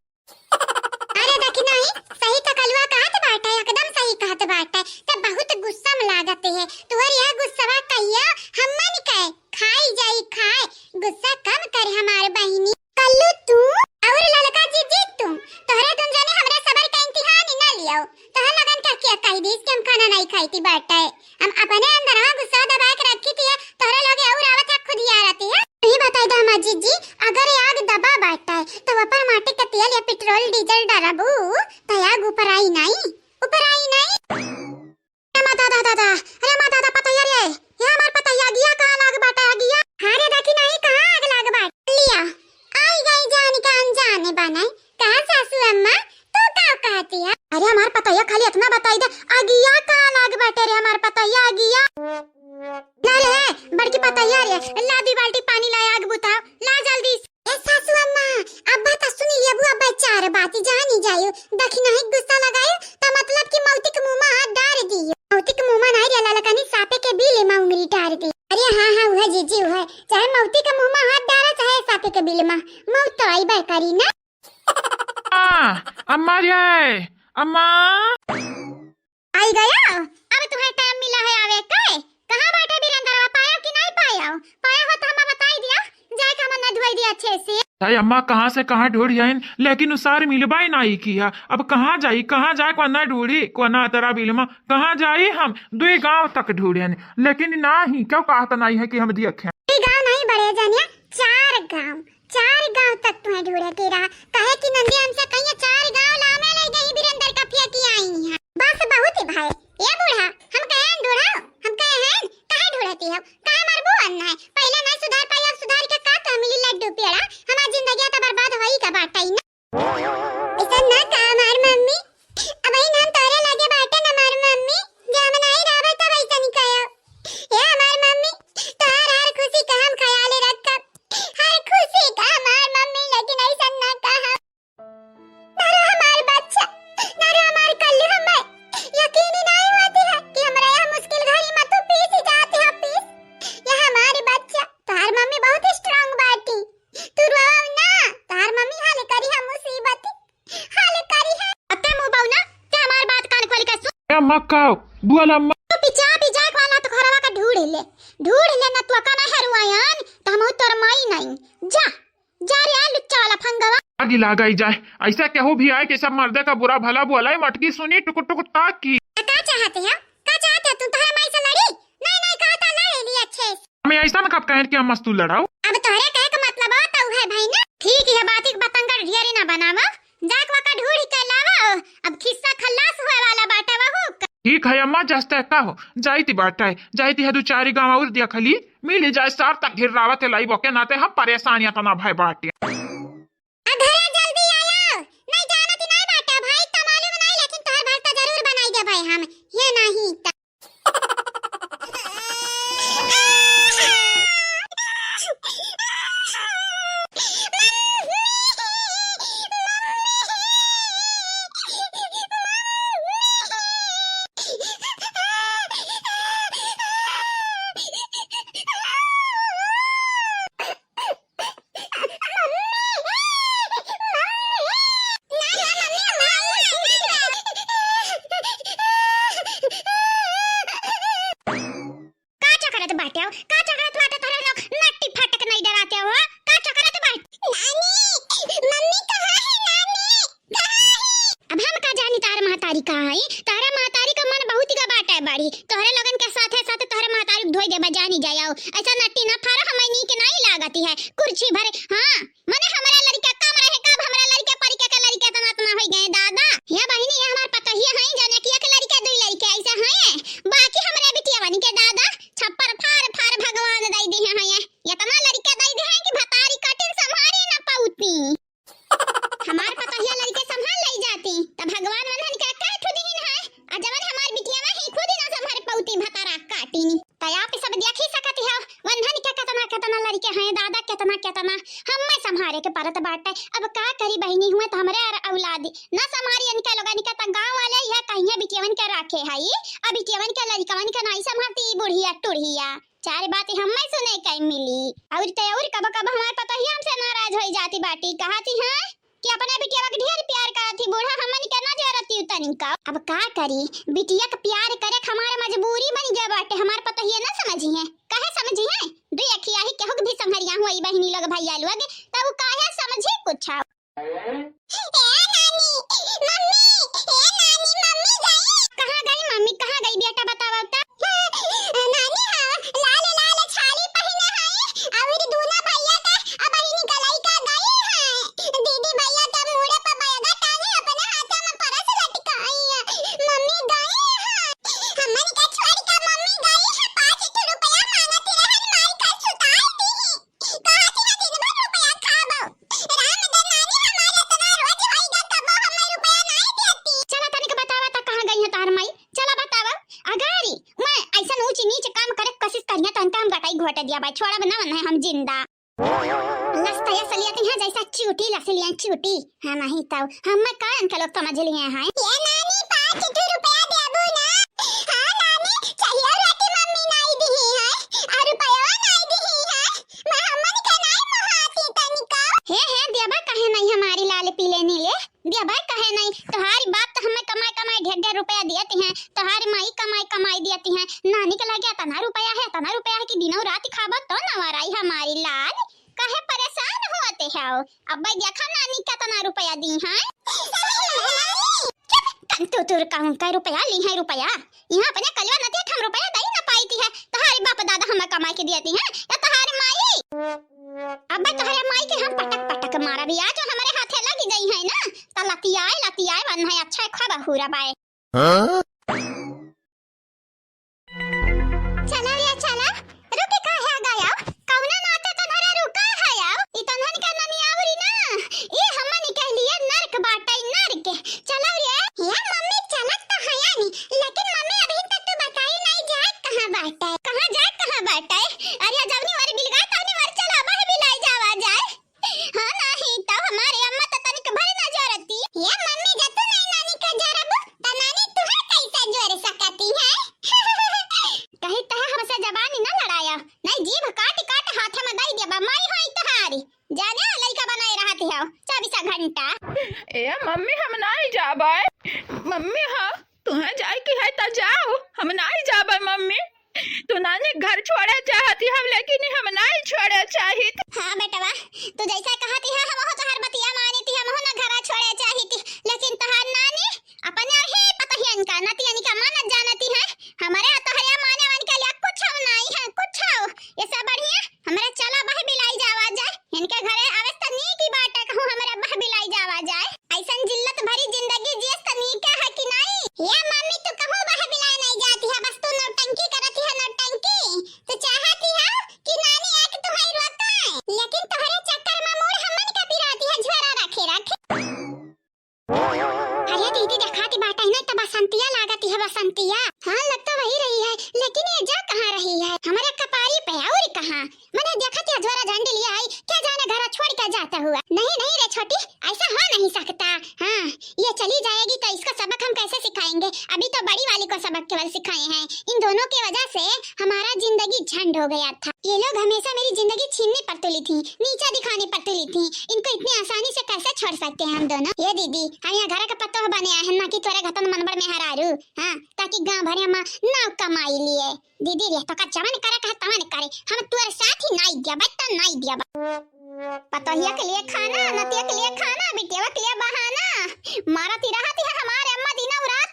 अरे देखी नाहीं, सही तो कलुआ कहत बाटे, एकदम सही कहत बाटे। ते बहुत गुस्सा में लागत है। तोहर यह गुस्सा कहिया हमन के खाई जाई खाए। गुस्सा कम कर हमार बहिनी। कल्लू तू और ललका जीजी तू, तोहरे दुन जने हमरे सबर का इम्तिहान ही ना लियो। तोहर लगन का क्या कह दीस कि हम खाना नहीं खाई थी बाटे। हम अपने अंदरवा गुस्सा दबा के रखी थी, तोहरे लगे और आवत है खुद ही आ रहती है। तू ही बताई दे हमार जीजी, अगर आग दबा बाटे तो ऊपर माटी का तेल या पेट्रोल डीजल डालबू तो आग ऊपर आई नाहीं, ऊपर आई नाहीं। अरे माँ दादा दादा, अरे माँ दादा पतैया रे, ये हमार पतैया अगिया कहाँ लाग बाटे अगिया? हाँ रे देखी नाहीं कहाँ आग लाग बाटे। लिया, आई गई जान के अनजाने बने। कहाँ सासू अम्मा, तू का कहती है? अरे हमार पतैया खाली इतना बताई दे, अगिया कहाँ लाग बाटे रे हमार पतैया अगिया? ला रे, बड़की पतैया रे, ला दी बाल्टी पानी ला आग बुता, ला जल्दी से। ए सासू अम्मा, अब्बा त सुनी लेबू अब्बा चार बात जानी जायो, देखी नाहीं गुस्सा लगायो, त मतलब कि मौती के मुँह में हाथ डार दियो। मौती के मुँह में नाहीं रे ललकनी, सापे के बिल में उंगली डार दी। अरे हाँ हाँ, उहे जीजी उहे, चाहे मौती के मुँह में हाथ डारा, चाहे सापे के बिल में, मौत तो आईबे करी ना। आ, अम्मा रे, अम्मा। आई गया, अब तुम्हें टाइम मिला है आवे के। कहाँ बैठे बीरेंद्रवा, पाया कि नहीं पाया? पाया हो तो हमें बताई दिया, जाए के हमें न धोई दिया अच्छे से। अरे अम्मा, कहाँ से कहाँ ढूंढ आइन, लेकिन उ सार मिलबा ही नहीं किया। अब कहाँ जाई, कहाँ जाए, कोना ढूंढी, कोना तेरा बिलमा, कहाँ जाई हम? दुई गांव तक ढूंढ आइन, लेकिन नहीं, क्यों कहता नहीं है कि हम देखे। दुई गांव नहीं बड़े जानिया, चार गांव। चार गांव तक तुम्हें ढूंढे के रहा, काहे कि नंदी हमसे कहिए चार गांव लामे ले गई बीरेंद्र का फेंकी आई हैं। बस बहुत ही भाई, ए बूढ़ा, हम कहे हैं ढूंढाओ, हम कहे हैं काहे ढूंढती हो, काहे मरबू अन्ना है, पहले नहीं सुधार पाई, अब सुधार के का तो मिली लड्डू पेड़ा, हमार जिंदगी तो बर्बाद होई का बाटे ना। ऐसा ना कहा हमार मम्मी, अब ही नाम तोरे लगे बाटे ना हमार मम्मी, जे हम नहीं रहबे तब ऐसा नहीं कहो। ए हमार मम्मी, तोहार हर खुशी का हम ख्याल रखब, हर खुशी का हमार मम्मी, लेकिन ऐसा ना कहा। ना रो हमार बच्चा, ना रो हमार कल्लू, हमें यकीन ही नहीं होती है कि हमरा यह मुश्किल घड़ी में तू पीस ही जाती है, पीस। यह हमारी बच्चा, तोहार मम्मी बहुत स्ट्रांग बाटी। तू रोवा ना, तोहार मम्मी हल करी है मुसीबत, हल करी है। अते मुंह बउना, ते हमार बात कान खोल के सुन। ए अम्मा, का? बोल अम्मा। तू पिचा पिचा के वाला तो घरवा का ढूंढ ले, ढूंढ ले ना, तो का ना हरुआयन, तो हम तोर माई नहीं। जा, जा रे लुच्चा वाला फंगवा। आगी लगाई जाए, ऐसा केहू भी आए कि सब मर्दे का बुरा भला बोला, मटकी सुनी, टुकुर टुकुर ताकी। का चाहते हो? का चाहते हो? तुम तोहरे माई से लड़ी? नहीं, नहीं, कहा था लड़े ली अच्छे से। हमें ऐसा ना कब कहें कि हम मस्तू लड़ाओ। अब तोहरे कहे का मतलब हो तो है भाई ना। ठीक है, बात एक बतंगड़ ढेरी ना बनावा। जाके वका ढूंढ के लावा। अब खिस्सा खल्लास हुए वाला बाटे वहू का। ठीक है अम्मा, जस्ते का हो, जाइती बाटे, जाइती है दो चारी गाँव और देख ली, मिल जाए सार तक ढेर रावत है लाई बके नाते हम परेशान या तना भाई बाटे। आ घरे जल्दी आया, नहीं जानत ही नहीं बाटे भाई, अरे काई, तोहरे महतारी का मन बहुत का बाटे बड़ी, तोहरे लोगन के साथे साथे तोहरे महतारी के धोई देबा, जानी जाओ। ऐसा नट्टी ना फारा, हमें नीक नाई लागती है। कुर्सी भरे, हाँ, मने हमरा लड़का कम रहे, कब हमरा लड़का परिका के लड़का इतना इतना होई गए दादा। या बहिनी, ये हमार पतोहिया है, जने कि एक लड़का दुई लड़का ऐसा है, बाकी हमरा बिटिया बनी के दादा छप्पर फार फार भगवान दई दिहे हैं। इतना लड़का दई दिहे हैं कि भतारी कटिन संभारी ना पाउती। हमार पतोहिया लड़के संभाल लई जाती, त भगवान वन्हन के कै ठो दिहिन है, आ जवन हमार बिटिया वही खुद ही ना संभाल पौती भतारा काटिन। त आप सब देखी सकत हो, वन्हन के केतना केतना लड़के हैं दादा, केतना केतना। हमें संभारे के परत बाटे। अब का करी बहिनी, हुए त हमरे अर औलादी ना संभारी इनके लोगन के, त गाँव वाले यह कहिए बिटियवन के राखे हई, अब बिटियवन के लड़कवन के नाई संभालती ई बुढ़िया टुढ़िया। चार बात हमें सुने के मिली। और ते और कब कब हमार पतोहिया हमसे नाराज होई जाती बाटी, कहती हैं कि अपने बिटिया के ढेर प्यार करत ही, बूढ़ा हमन के ना जरूरत ही तनिका। अब का करी, बिटिया के प्यार करे के हमार मजबूरी बन गया बाटे, हमार पतोहिया ना समझी है। काहे समझी है? दुई अखिया ही केहू के भी संघरिया हुई बहिनी लोग भैया लोग, त उ काहे समझी कुछ? ए नानी, मम्मी, ए नानी, मम्मी गई। कहाँ गई मम्मी, कहाँ गई बेटा, बतावा त। नानी, हाँ, लाल लाल साड़ी पहिने है, अउर दूनो भैया के अब ही निकलई का गई है। दीदी भैया के मूड़े पर बैगा टांगे, अपने हाथ में परस लटकाई है। मम्मी गई है, हमन के छोड़ के मम्मी गई है। पाँच ठो रुपया मांगत रहन, माई का सुताई दी। कहत ही दिन भर रुपया खाबो। राम दे नानी हमार इतना रोज होइगा, तबो हमें रुपया नाई देती। चला तनिक बतावा त कहाँ गई है तोहर माई? चला बतावा। अगारी, मैं ऐसन ऊंच नीच काम करे के कोशिश करिया, तहन त हम गटाई घोट दिया भाई, छोड़ब ना मन है हम जिंदा। लसतया सलियत है जैसा चूटी लसलिया चूटी। हाँ, नहीं तो हम कायन के लोग समझ लिए हैं। ये नानी, पाँच ठो रुपया देबू ना? हाँ नानी, चाहिए रोटी मम्मी नाई दिही है, आ रुपया नाई दिही है। मैं हमन के नाई मोहाती तनिका। हे, हे, देबा कहे नहीं हमारी लाल पीले नीले, देबा कहे नहीं। तोहारी बाप तो हमें कमाई कमाई ढेर ढेर रुपया दियती हैं, तोहारी माई कमाई कमाई दियती हैं। नानी के लगे इतना रुपया है, इतना रुपया है कि दिनों रात खाबा तो नवाराई हमारी लाल। काहे परेशान होते हो? अब्बे देखा नानी केतना रुपया दी हैं। चुप, तन तू तुर कहूँ कै रुपया ली है रुपया। यहाँ अपने कलवा नती हम रुपया दई न पाई थी है। तोहारी बाप दादा हमें कमाई के दिए थी हैं या तोहारी माई? अब्बे तोहरे माई के हम पटक पटक मारब या जो हमारे हाथे लगी गई है ना, त लतियाए लतियाए बन है। अच्छा खा बहुरा बाए। हाँ? चला रे, चला। रुके काहे आ गया? कौना नाते तोहरा रुका है आओ? ई तोहन के ननियावरी ना, ई हमन के लिए नरक बाटे, नरक। चला रे। या मम्मी, चलत तो हया नी, लेकिन मम्मी अभी तक तू बताई नहीं जाए कहाँ बाटे। कहाँ जाए, कहाँ बाटे? अरे जवनी वार बिलगा तवनी वार चला, बह बिलाई जावा जाए। हाँ, नाही तो हमारे अम्मा तो तनिक भर ना जोरती। ये मम्मी, जब तू नहीं नानी का जोरबू, तो नानी तुहर कैसे जोर सकती है? कही तह हमसे जबानी ना लड़ाया, नहीं जीभ काट काट हाथ में दई देबा, माई होई तहारी। जा जा, लइका बनाए रहती हो चौबीस घंटा। ए मम्मी, हम नहीं जाबे। मम्मी, हाँ, तुहें जाए की है त जाओ, हम नाई जाबे मम्मी। तू नानी घर छोड़े चाहती हम, लेकिन हम नाई छोड़े चाहित। हाँ बेटवा, तू जैसा कहती है हम तोहर बतिया मानी थी, हम ना घरा छोड़े चाहित, लेकिन तोहर नानी अपने ही पतहियन का नतियन का मानत जानती है। हमारे तोहरे माने वन के लिए कुछ नाई है, कुछ। ये सब बढ़िया, हमरे चला बह बिलाई जावा जाए, इनके घरे आवे त नीक ही बाटे, कहूँ हमरे बह बिलाई जावा जाए। ऐसन जिल्लत भरी जिंदगी जियस त नीक है कि नहीं? ये मम्मी, तू कहूँ बह बिलाई नहीं जाती है, बस तू नौटंकी करती है, नौटंकी। तू चाहती है कि नानी आके तुम्हारी रोकाए, लेकिन तुम्हारे चक्कर में मूड़ हमन का पिराती है, झोरा रखे रखे। अरे दीदी, देखाती बाटे नहीं तो बसंतिया लागती है, बसंतिया। हाँ, लग तो वही रही है, लेकिन ये जा कहाँ रही है? हमारे कपारी पे और कहाँ? मने देखत या झोरा झंडी लिया आई, क्या जाने घरा छोड़ के जाता हुआ। नहीं, नहीं रे छोटी, ऐसा हो नहीं सकता। हाँ, ये चली जाएगी तो इसका सबक हम कैसे सिखाएंगे? अभी तो बड़ी वाली को सबक केवल सिखाए हैं। इन दोनों की वजह से हमारा जिंदगी झंड हो गया था। ये लोग हमेशा मेरी जिंदगी छीनने पर तुली थी, नीचा दिखाने पर तुली थी। इनको इतनी आसानी से कैसे छोड़ सकते हैं हम दोनों? ये दीदी, हम यहाँ घर के पतोह बने आए हैं, ना कि तोरे घतन मनबड़ में हरारू। हाँ, ताकि गाँव भर में नाव कमाई लिए। दीदी रे, तो का जवन करे कहे तवन करे, हम तोरे साथ ही नाई दिया, बट नाई दिया। पतोहिया के लिए खाना, नतिया के लिए खाना, बिटिया के लिए बहाना। मारती रहती है हमारे अम्मा दिनों रात।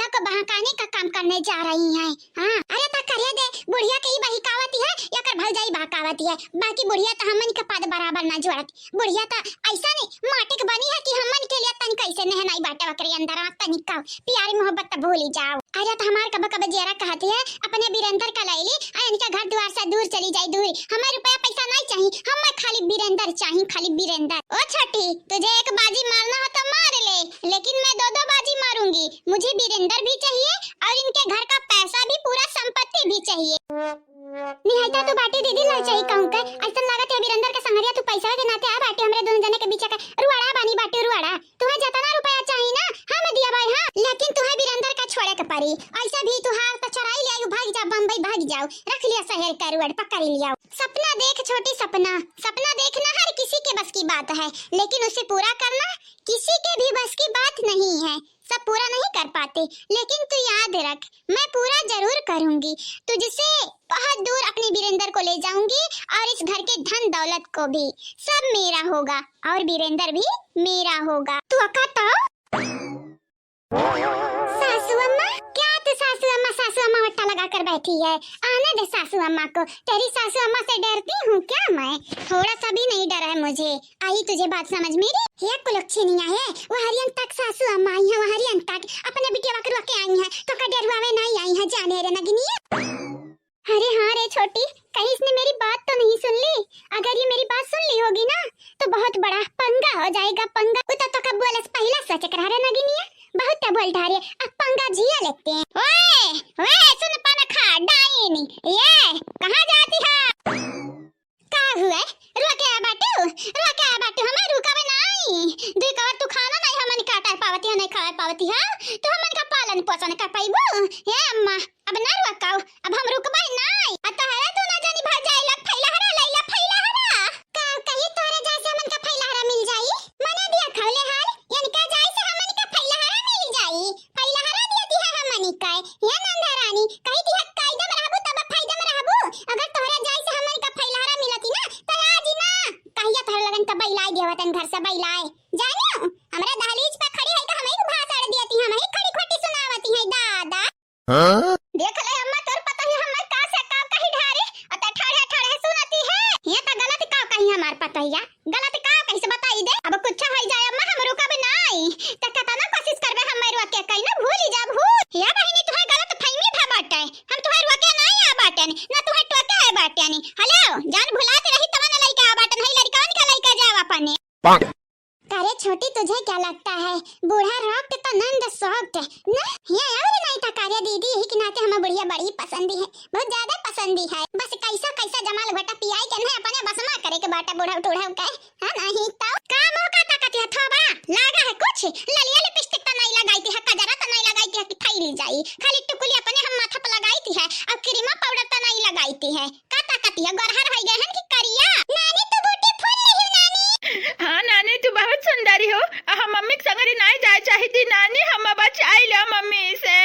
बेटा को बहकाने का काम करने जा रही हैं। हाँ, अरे त करे दे, बुढ़िया के ही बहकावती है, एकर भौजाई बहकावती है, बाकी बुढ़िया त हमन के पद बराबर ना जोड़त। बुढ़िया त ऐसा नहीं माटी के बनी है कि हमन के लिए तनिक ऐसे नेह नहीं बाटे ओकरे अंदर, तनिक का प्यारी मोहब्बत त भूल ही जाओ। अरे त हमार कब कब जियरा कहती है, अपने बीरेंद्र का लैली, आ इनका घर द्वार से दूर चली जाई, दूर। हमें रुपया पैसा नहीं चाहिए, हमें खाली बीरेंद्र चाहिए, खाली बीरेंद्र। ओ छोटी, तुझे एक बाजी मारना हो तो मार ले, लेकिन मैं दो दो बाजी मारूंगी। मुझे बीरेंद्र भी चाहिए और इनके घर का पैसा भी, पूरा संपत्ति भी चाहिए। निहायता तू बाटी दीदी ललचाई कहूँ के, ऐसन लागत है बीरेंद्र के संगरिया तू पैसा के नाते आ बाटी हमरे दोनों जने के बीच का रुआड़ा बानी बाटी रुआड़ा। तुहे जतना रुपया चाही ना, हम दिया भाई, हाँ, लेकिन तुहे बीरेंद्र का छोड़े के पड़ी। ऐसा भी तुहार त चराई ले आयु, भाग जा बम्बई, भाग जाओ, रख लिया शहर का रुआड़ पकड़ लिया। सपना देख छोटी सपना, सपना देखना हर किसी के बस की बात है, लेकिन उसे पूरा करना किसी के भी बस की बात नहीं है। सब पूरा नहीं कर पाते, लेकिन तू याद रख, मैं पूरा जरूर करूंगी। तुझसे बहुत दूर अपने बीरेंद्र को ले जाऊंगी और इस घर के धन दौलत को भी। सब मेरा होगा और बीरेंद्र भी मेरा होगा। तू अका तो सासू अम्मा, क्या तू सासू अम्मा, सासू अम्मा वट्टा लगा कर बैठी है? आने दे सासू अम्मा को। तेरी सासू अम्मा से डरती हूँ क्या मैं? थोड़ा सा भी नहीं डर है मुझे। आई तुझे बात समझ मेरी? हे कुलक्षणी है, वहरियन तक सासू अम्मा आई है, वहरियन तक। अपने बिटिया को रोके आई है, तो का डरुआवे नहीं आई है, जाने रे नगिनिया। अरे हाँ रे छोटी, कहीं इसने मेरी बात तो नहीं सुन ली? अगर ये मेरी बात सुन ली होगी ना, तो बहुत बड़ा पंगा हो जाएगा, पंगा। वो तो, तो कब बोले पहला सोच कर रे नगिनिया, बहुत तो बोल ढारे, अब पंगा जिया लेते हैं। ओए, ओए, सुन पनखा, डाइन, ये कहाँ जाती है? का हुए? रोके आ बाटू, रोके आ बाटू, हमें रुकावे नाई। दुई कवर तू खाना नाई हमन काटा पावती है, नहीं खाए पावती है, तो हमन का पालन पोषण कर पाइबू? हे अम्मा, अब ना रोकाओ, अब हम रुकबे नाई। आ तोहरा तू ना जानी भर जाइला, फैलहरा लैला, फैलहरा। का कही तोहरे जैसे हमन का फैलहरा मिल जाई? मने दिया खौले हाल, इनका जाए से हमन का फैलहरा मिल जाई। फैलहरा दिया दिया हमन का। हे नंदा रानी, कही दिया कायदा में रहबू तब फायदा में रहबू। अगर तोहरा जाए से हमन का फैलहरा मिलती ना, तो आज ही ना, कहिया तोहरा लगन का बैलाए देवतन घर से बैलाए। जानियो, हमरा दहलीज पे खड़ी है तो हमें भाषण दियती, हमें खड़ी खोटी सुनावती है दादा। हाँ? देख ले अम्मा, तोर पतोहिया हमर का से का कही ढारे, अते ठाढ़े ठाढ़े सुनती है। ये तो गलत का कही हमार पतोहिया, गलत का कही से बताई दे। अब कुछ हो जाए अम्मा, हम रुकब नाई। त कतना कोशिश करबे हम रोके कई ना भूल जा भूल। या बहिनी तुहे गलत फहमी भा बाटे, हम तुहे रोके नाई आ बाटेन, ना तुहे टोके आए बाटेन। हेलो, जान भुलात रही तवन लइका आ बाटेन, हई लड़कवन का लइका जाव अपने। करे छोटी, तुझे क्या लगता है, बूढ़ा rocked तो नंद soft है ना? ये और नहीं तो करे दीदी, यही के नाते हमें बुढ़िया बड़ी पसंद है, बहुत ज्यादा पसंद है। बस कैसा कैसा जमाल घोटा पियाई के नहीं अपने बस में करे के बाटे बूढ़ा टूढ़ा के, है नहीं तो। का मुंह का ताकत है थोबा, लागा है कुछ? ललिया lipstick तो नहीं लगाई थी है, कजरा तो नहीं लगाई थी है कि फैली जाई, खाली टुकुली अपने हम माथा पर लगाई थी है और क्रीमा powder तो नहीं लगाई थी है। का ताकत है, गोरहर होई गए हन कि करिया? नानी, तू beautiful नहीं हो, नानी। हाँ, नानी, तू बहुत सुंदर हो। आ, हम मम्मी के संगरी नाई जाए चाहती, नानी, हम बचाई लो मम्मी से।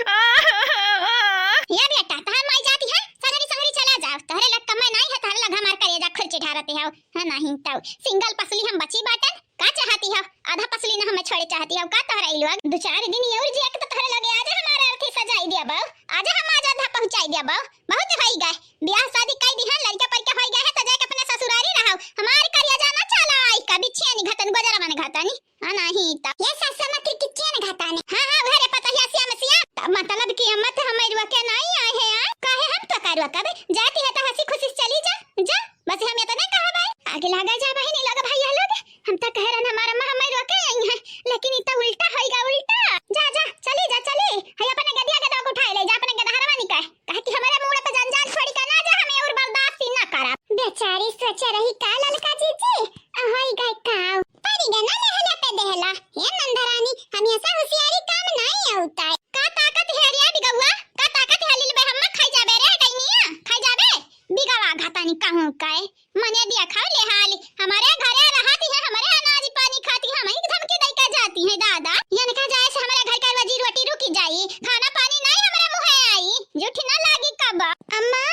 आ, आ, आ, आ। ये बेटा, तहार माई जाती है, संगरी, संगरी चला जाओ। तहरे लग कमाई नाई है, तहरे लग हमार करेजा खुल चिढ़ा रहते हो। हाँ, नहीं तो single पसली हम बची बाटन। का चाहती हो? आधा पसली ना हमें छोड़े चाहती हो का? तोहरा ई लोग दो चार दिन और जिया के तो तोहरे लगे आजा, हमारे अर्थी सजाई दिया बाऊ, आजा हम आज आधा पहुँचाई दिया बाऊ। बहुत होई गए, ब्याह शादी कई दिहन, लड़का परिका होई गए है, तो जाके अपने ससुरारी रहो। हमारे करिया जाना चला आई का बिछिया नहीं घतन, गोजरा मन घतनी। हाँ, नहीं तो। ये सास समझ के किचिया नहीं घतानी। हाँ, हाँ, वह रे पता है सिया मसिया। त-, मतलब कि अम्मा तो हमें रुआ के नहीं आए हैं यार। काहे हम तो का रुआ कबे? जाती है तो हंसी खुशी से चली जा, जा। बस हम इतने कहा भाई। आगे लागा जा बहिनी, लागा भैया लोग। हम तो कह रहन हमार अम्मा हमें रोके आई हैं, लेकिन ई तो उल्टा होइगा, उल्टा। जा, जा, चली जा, चली। है अपने गदिया गदा को उठाए ले जा, अपने गदहरवा निकाय। कहे कि हमारे मूड़ पे जंजाल छोड़ी का ना जा, हमें और बर्दाश्त ही ना करब। बेचारी सोच रही का ललका जीजी, आ होई गए का। परी गना लहला पे देहला। हे नंदरानी, हमेशा होशियारी काम नहीं होता है। का ताकत है रे बिगौआ? का ताकत है लीलबे हम्मा खाई जाबे रे डैनिया? खाई जाबे? बिगवा घातानी कहूँ काए। मने दिया खाओ ले हाली, हमारे घरे रहती है, हमारे अनाज पानी खाती है, हमें धमकी दे के जाती है दादा। यन का जाए से हमारे घर का रोजी रोटी रुकी जाई, खाना पानी नहीं हमारे मुँहे आई, जूठी ना लागी कब। अम्मा,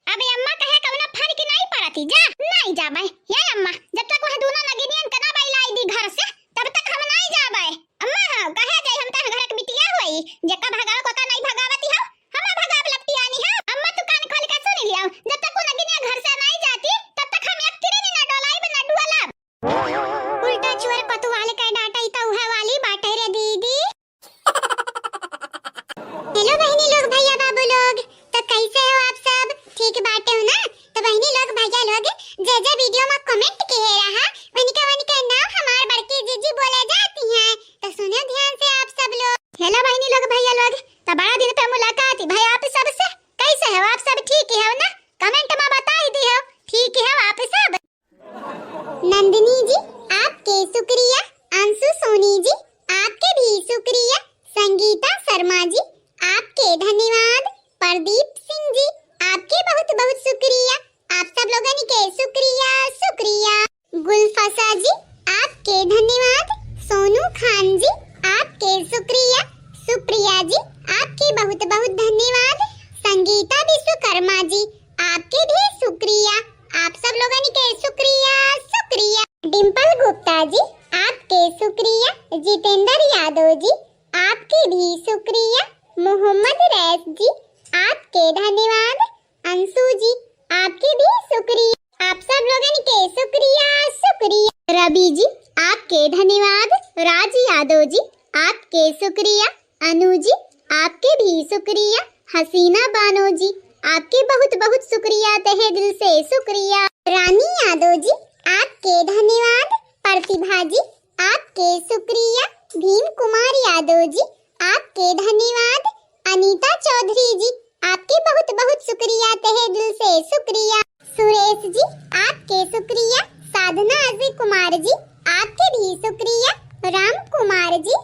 अब अम्मा कहे कौनो फर्क नहीं पड़ती, जा, नहीं जाबे। ये अम्मा, जब तक वह दोनों नगिनियन के ना बैलाई दी घर से, तब तक हम नहीं जाबे। अम्मा, हाँ, कहे जाई, हम तो घर के बिटिया हुई, वीडियो मा comment किहे रहा, वनिका वनिका नाम हमार बड़की जीजी बोले जाती हैं, तो सुनो ध्यान से आप सब लोग। Hello बहिनी लोग, भैया लोग, तो बड़ा दिन पे मुलाकात भई आप सबसे। कैसे हो आप सब, ठीक हो ना? Comment मा बताई दिहो, ठीक हो आप सब। नंदिनी जी, आपके शुक्रिया। अंशु सोनी जी, आपके भी शुक्रिया। संगीता शर्मा जी, आपके धन्यवाद। प्रदीप सिंह जी, आपके बहुत बहुत शुक्रिया। आप सब लोगन के शुक्रिया, शुक्रिया। गुलफसा जी, आपके धन्यवाद। सोनू खान जी, आपके शुक्रिया। सुप्रिया जी, आपके बहुत बहुत धन्यवाद। संगीता विश्वकर्मा जी, आपके भी शुक्रिया। आप सब लोगन के शुक्रिया, शुक्रिया। डिम्पल गुप्ता जी, आपके शुक्रिया। जितेंद्र यादव जी, आपके भी शुक्रिया। मोहम्मद रईस जी, आपके धन्यवाद। अंशु जी, आपके भी शुक्रिया। आप सब लोगन के शुक्रिया, शुक्रिया। रवि जी, आपके धन्यवाद। राज यादव जी, आपके शुक्रिया। अनु जी, आपके भी शुक्रिया। हसीना बानो जी, आपके बहुत बहुत शुक्रिया, तहे दिल से शुक्रिया। रानी यादव जी, आपके धन्यवाद। प्रतिभा जी, आपके शुक्रिया। भीम कुमार यादव जी, आपके धन्यवाद। अनीता चौधरी जी, आपके बहुत बहुत शुक्रिया, तहे दिल से शुक्रिया। सुरेश जी, आपके शुक्रिया। साधना अजय कुमार जी, आपके भी शुक्रिया। राम कुमार जी,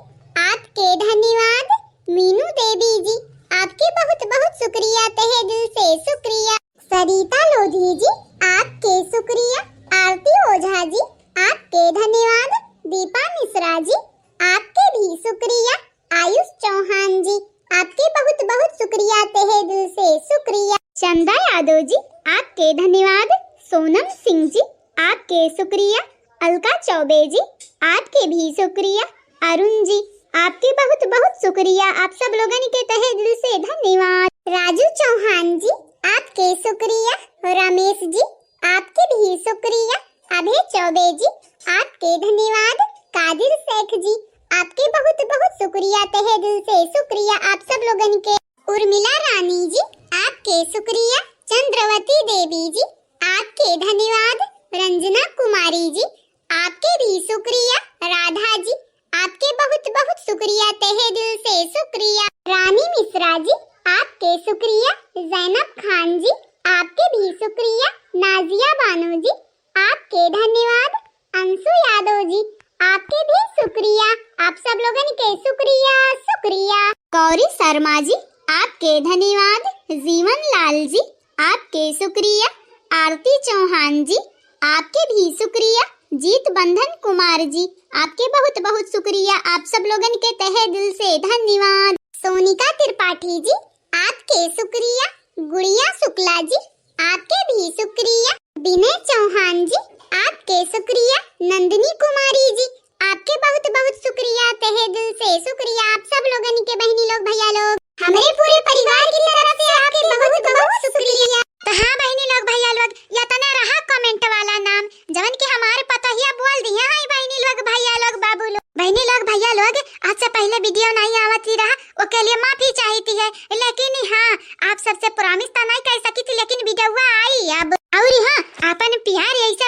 आपके धन्यवाद। मीनू देवी जी, आपके बहुत बहुत शुक्रिया, तहे दिल से शुक्रिया। सरिता लोधी जी, आपके शुक्रिया। आरती ओझा जी, आपके धन्यवाद। दीपा मिश्रा जी, आपके भी शुक्रिया। आयुष चौहान जी, आपके बहुत बहुत शुक्रिया, तहे दिल से शुक्रिया। चंदा यादव जी, आपके धन्यवाद। सोनम सिंह जी, आपके शुक्रिया। अलका चौबे जी, आपके भी शुक्रिया। अरुण जी, आपके बहुत बहुत शुक्रिया, आप सब लोगन के तहे दिल से धन्यवाद। राजू चौहान जी, आपके शुक्रिया। रमेश जी, आपके भी शुक्रिया। अभय चौबे जी, आपके धन्यवाद। कादिर शेख जी, आपके बहुत बहुत शुक्रिया, तहे दिल से शुक्रिया आप सब लोगन के। उर्मिला रानी जी, आपके शुक्रिया। चंद्रवती देवी जी, आपके धन्यवाद। रंजना कुमारी जी, आपके भी शुक्रिया। राधा जी, आपके बहुत बहुत शुक्रिया, तहे दिल से शुक्रिया। रानी मिश्रा जी, आपके शुक्रिया। जैनब खान जी, आपके भी शुक्रिया। नाजिया बानो जी, आपके धन्यवाद। अंशु यादव जी, आपके भी शुक्रिया। आप सब लोगन के शुक्रिया, शुक्रिया। गौरी शर्मा जी, आपके धन्यवाद। जीवन लाल जी, आपके शुक्रिया। आरती चौहान जी, आपके भी शुक्रिया। जीत बंधन कुमार जी, आपके बहुत बहुत शुक्रिया। आप सब लोगन के तहे दिल से धन्यवाद। सोनिका त्रिपाठी जी, आपके शुक्रिया। गुड़िया शुक्ला जी, आपके भी शुक्रिया। विनय चौहान जी, आपके शुक्रिया। नंदिनी कुमारी जी, आपके बहुत बहुत शुक्रिया, तहे दिल से शुक्रिया। आप सब लोगन के बहिनी लोग, भैया लोग, हमरे पूरे परिवार की तरफ से आपके बहुत बहुत शुक्रिया। तो हाँ बहिनी लोग, भैया लोग, यतने रहा comment वाला नाम, जवन कि हमारे पतोहिया बोल दिया है बहिनी लोग, भैया लोग, बाबू लोग। बहिनी लोग, भैया लोग, आज से पहले वीडियो नहीं आवत ही रहा, ओके लिए माफी चाहती है, लेकिन हाँ, आप सबसे promise तो नहीं कर सकी थी, लेकिन वीडियो आई अब। और हाँ, अपन प्यार ऐसे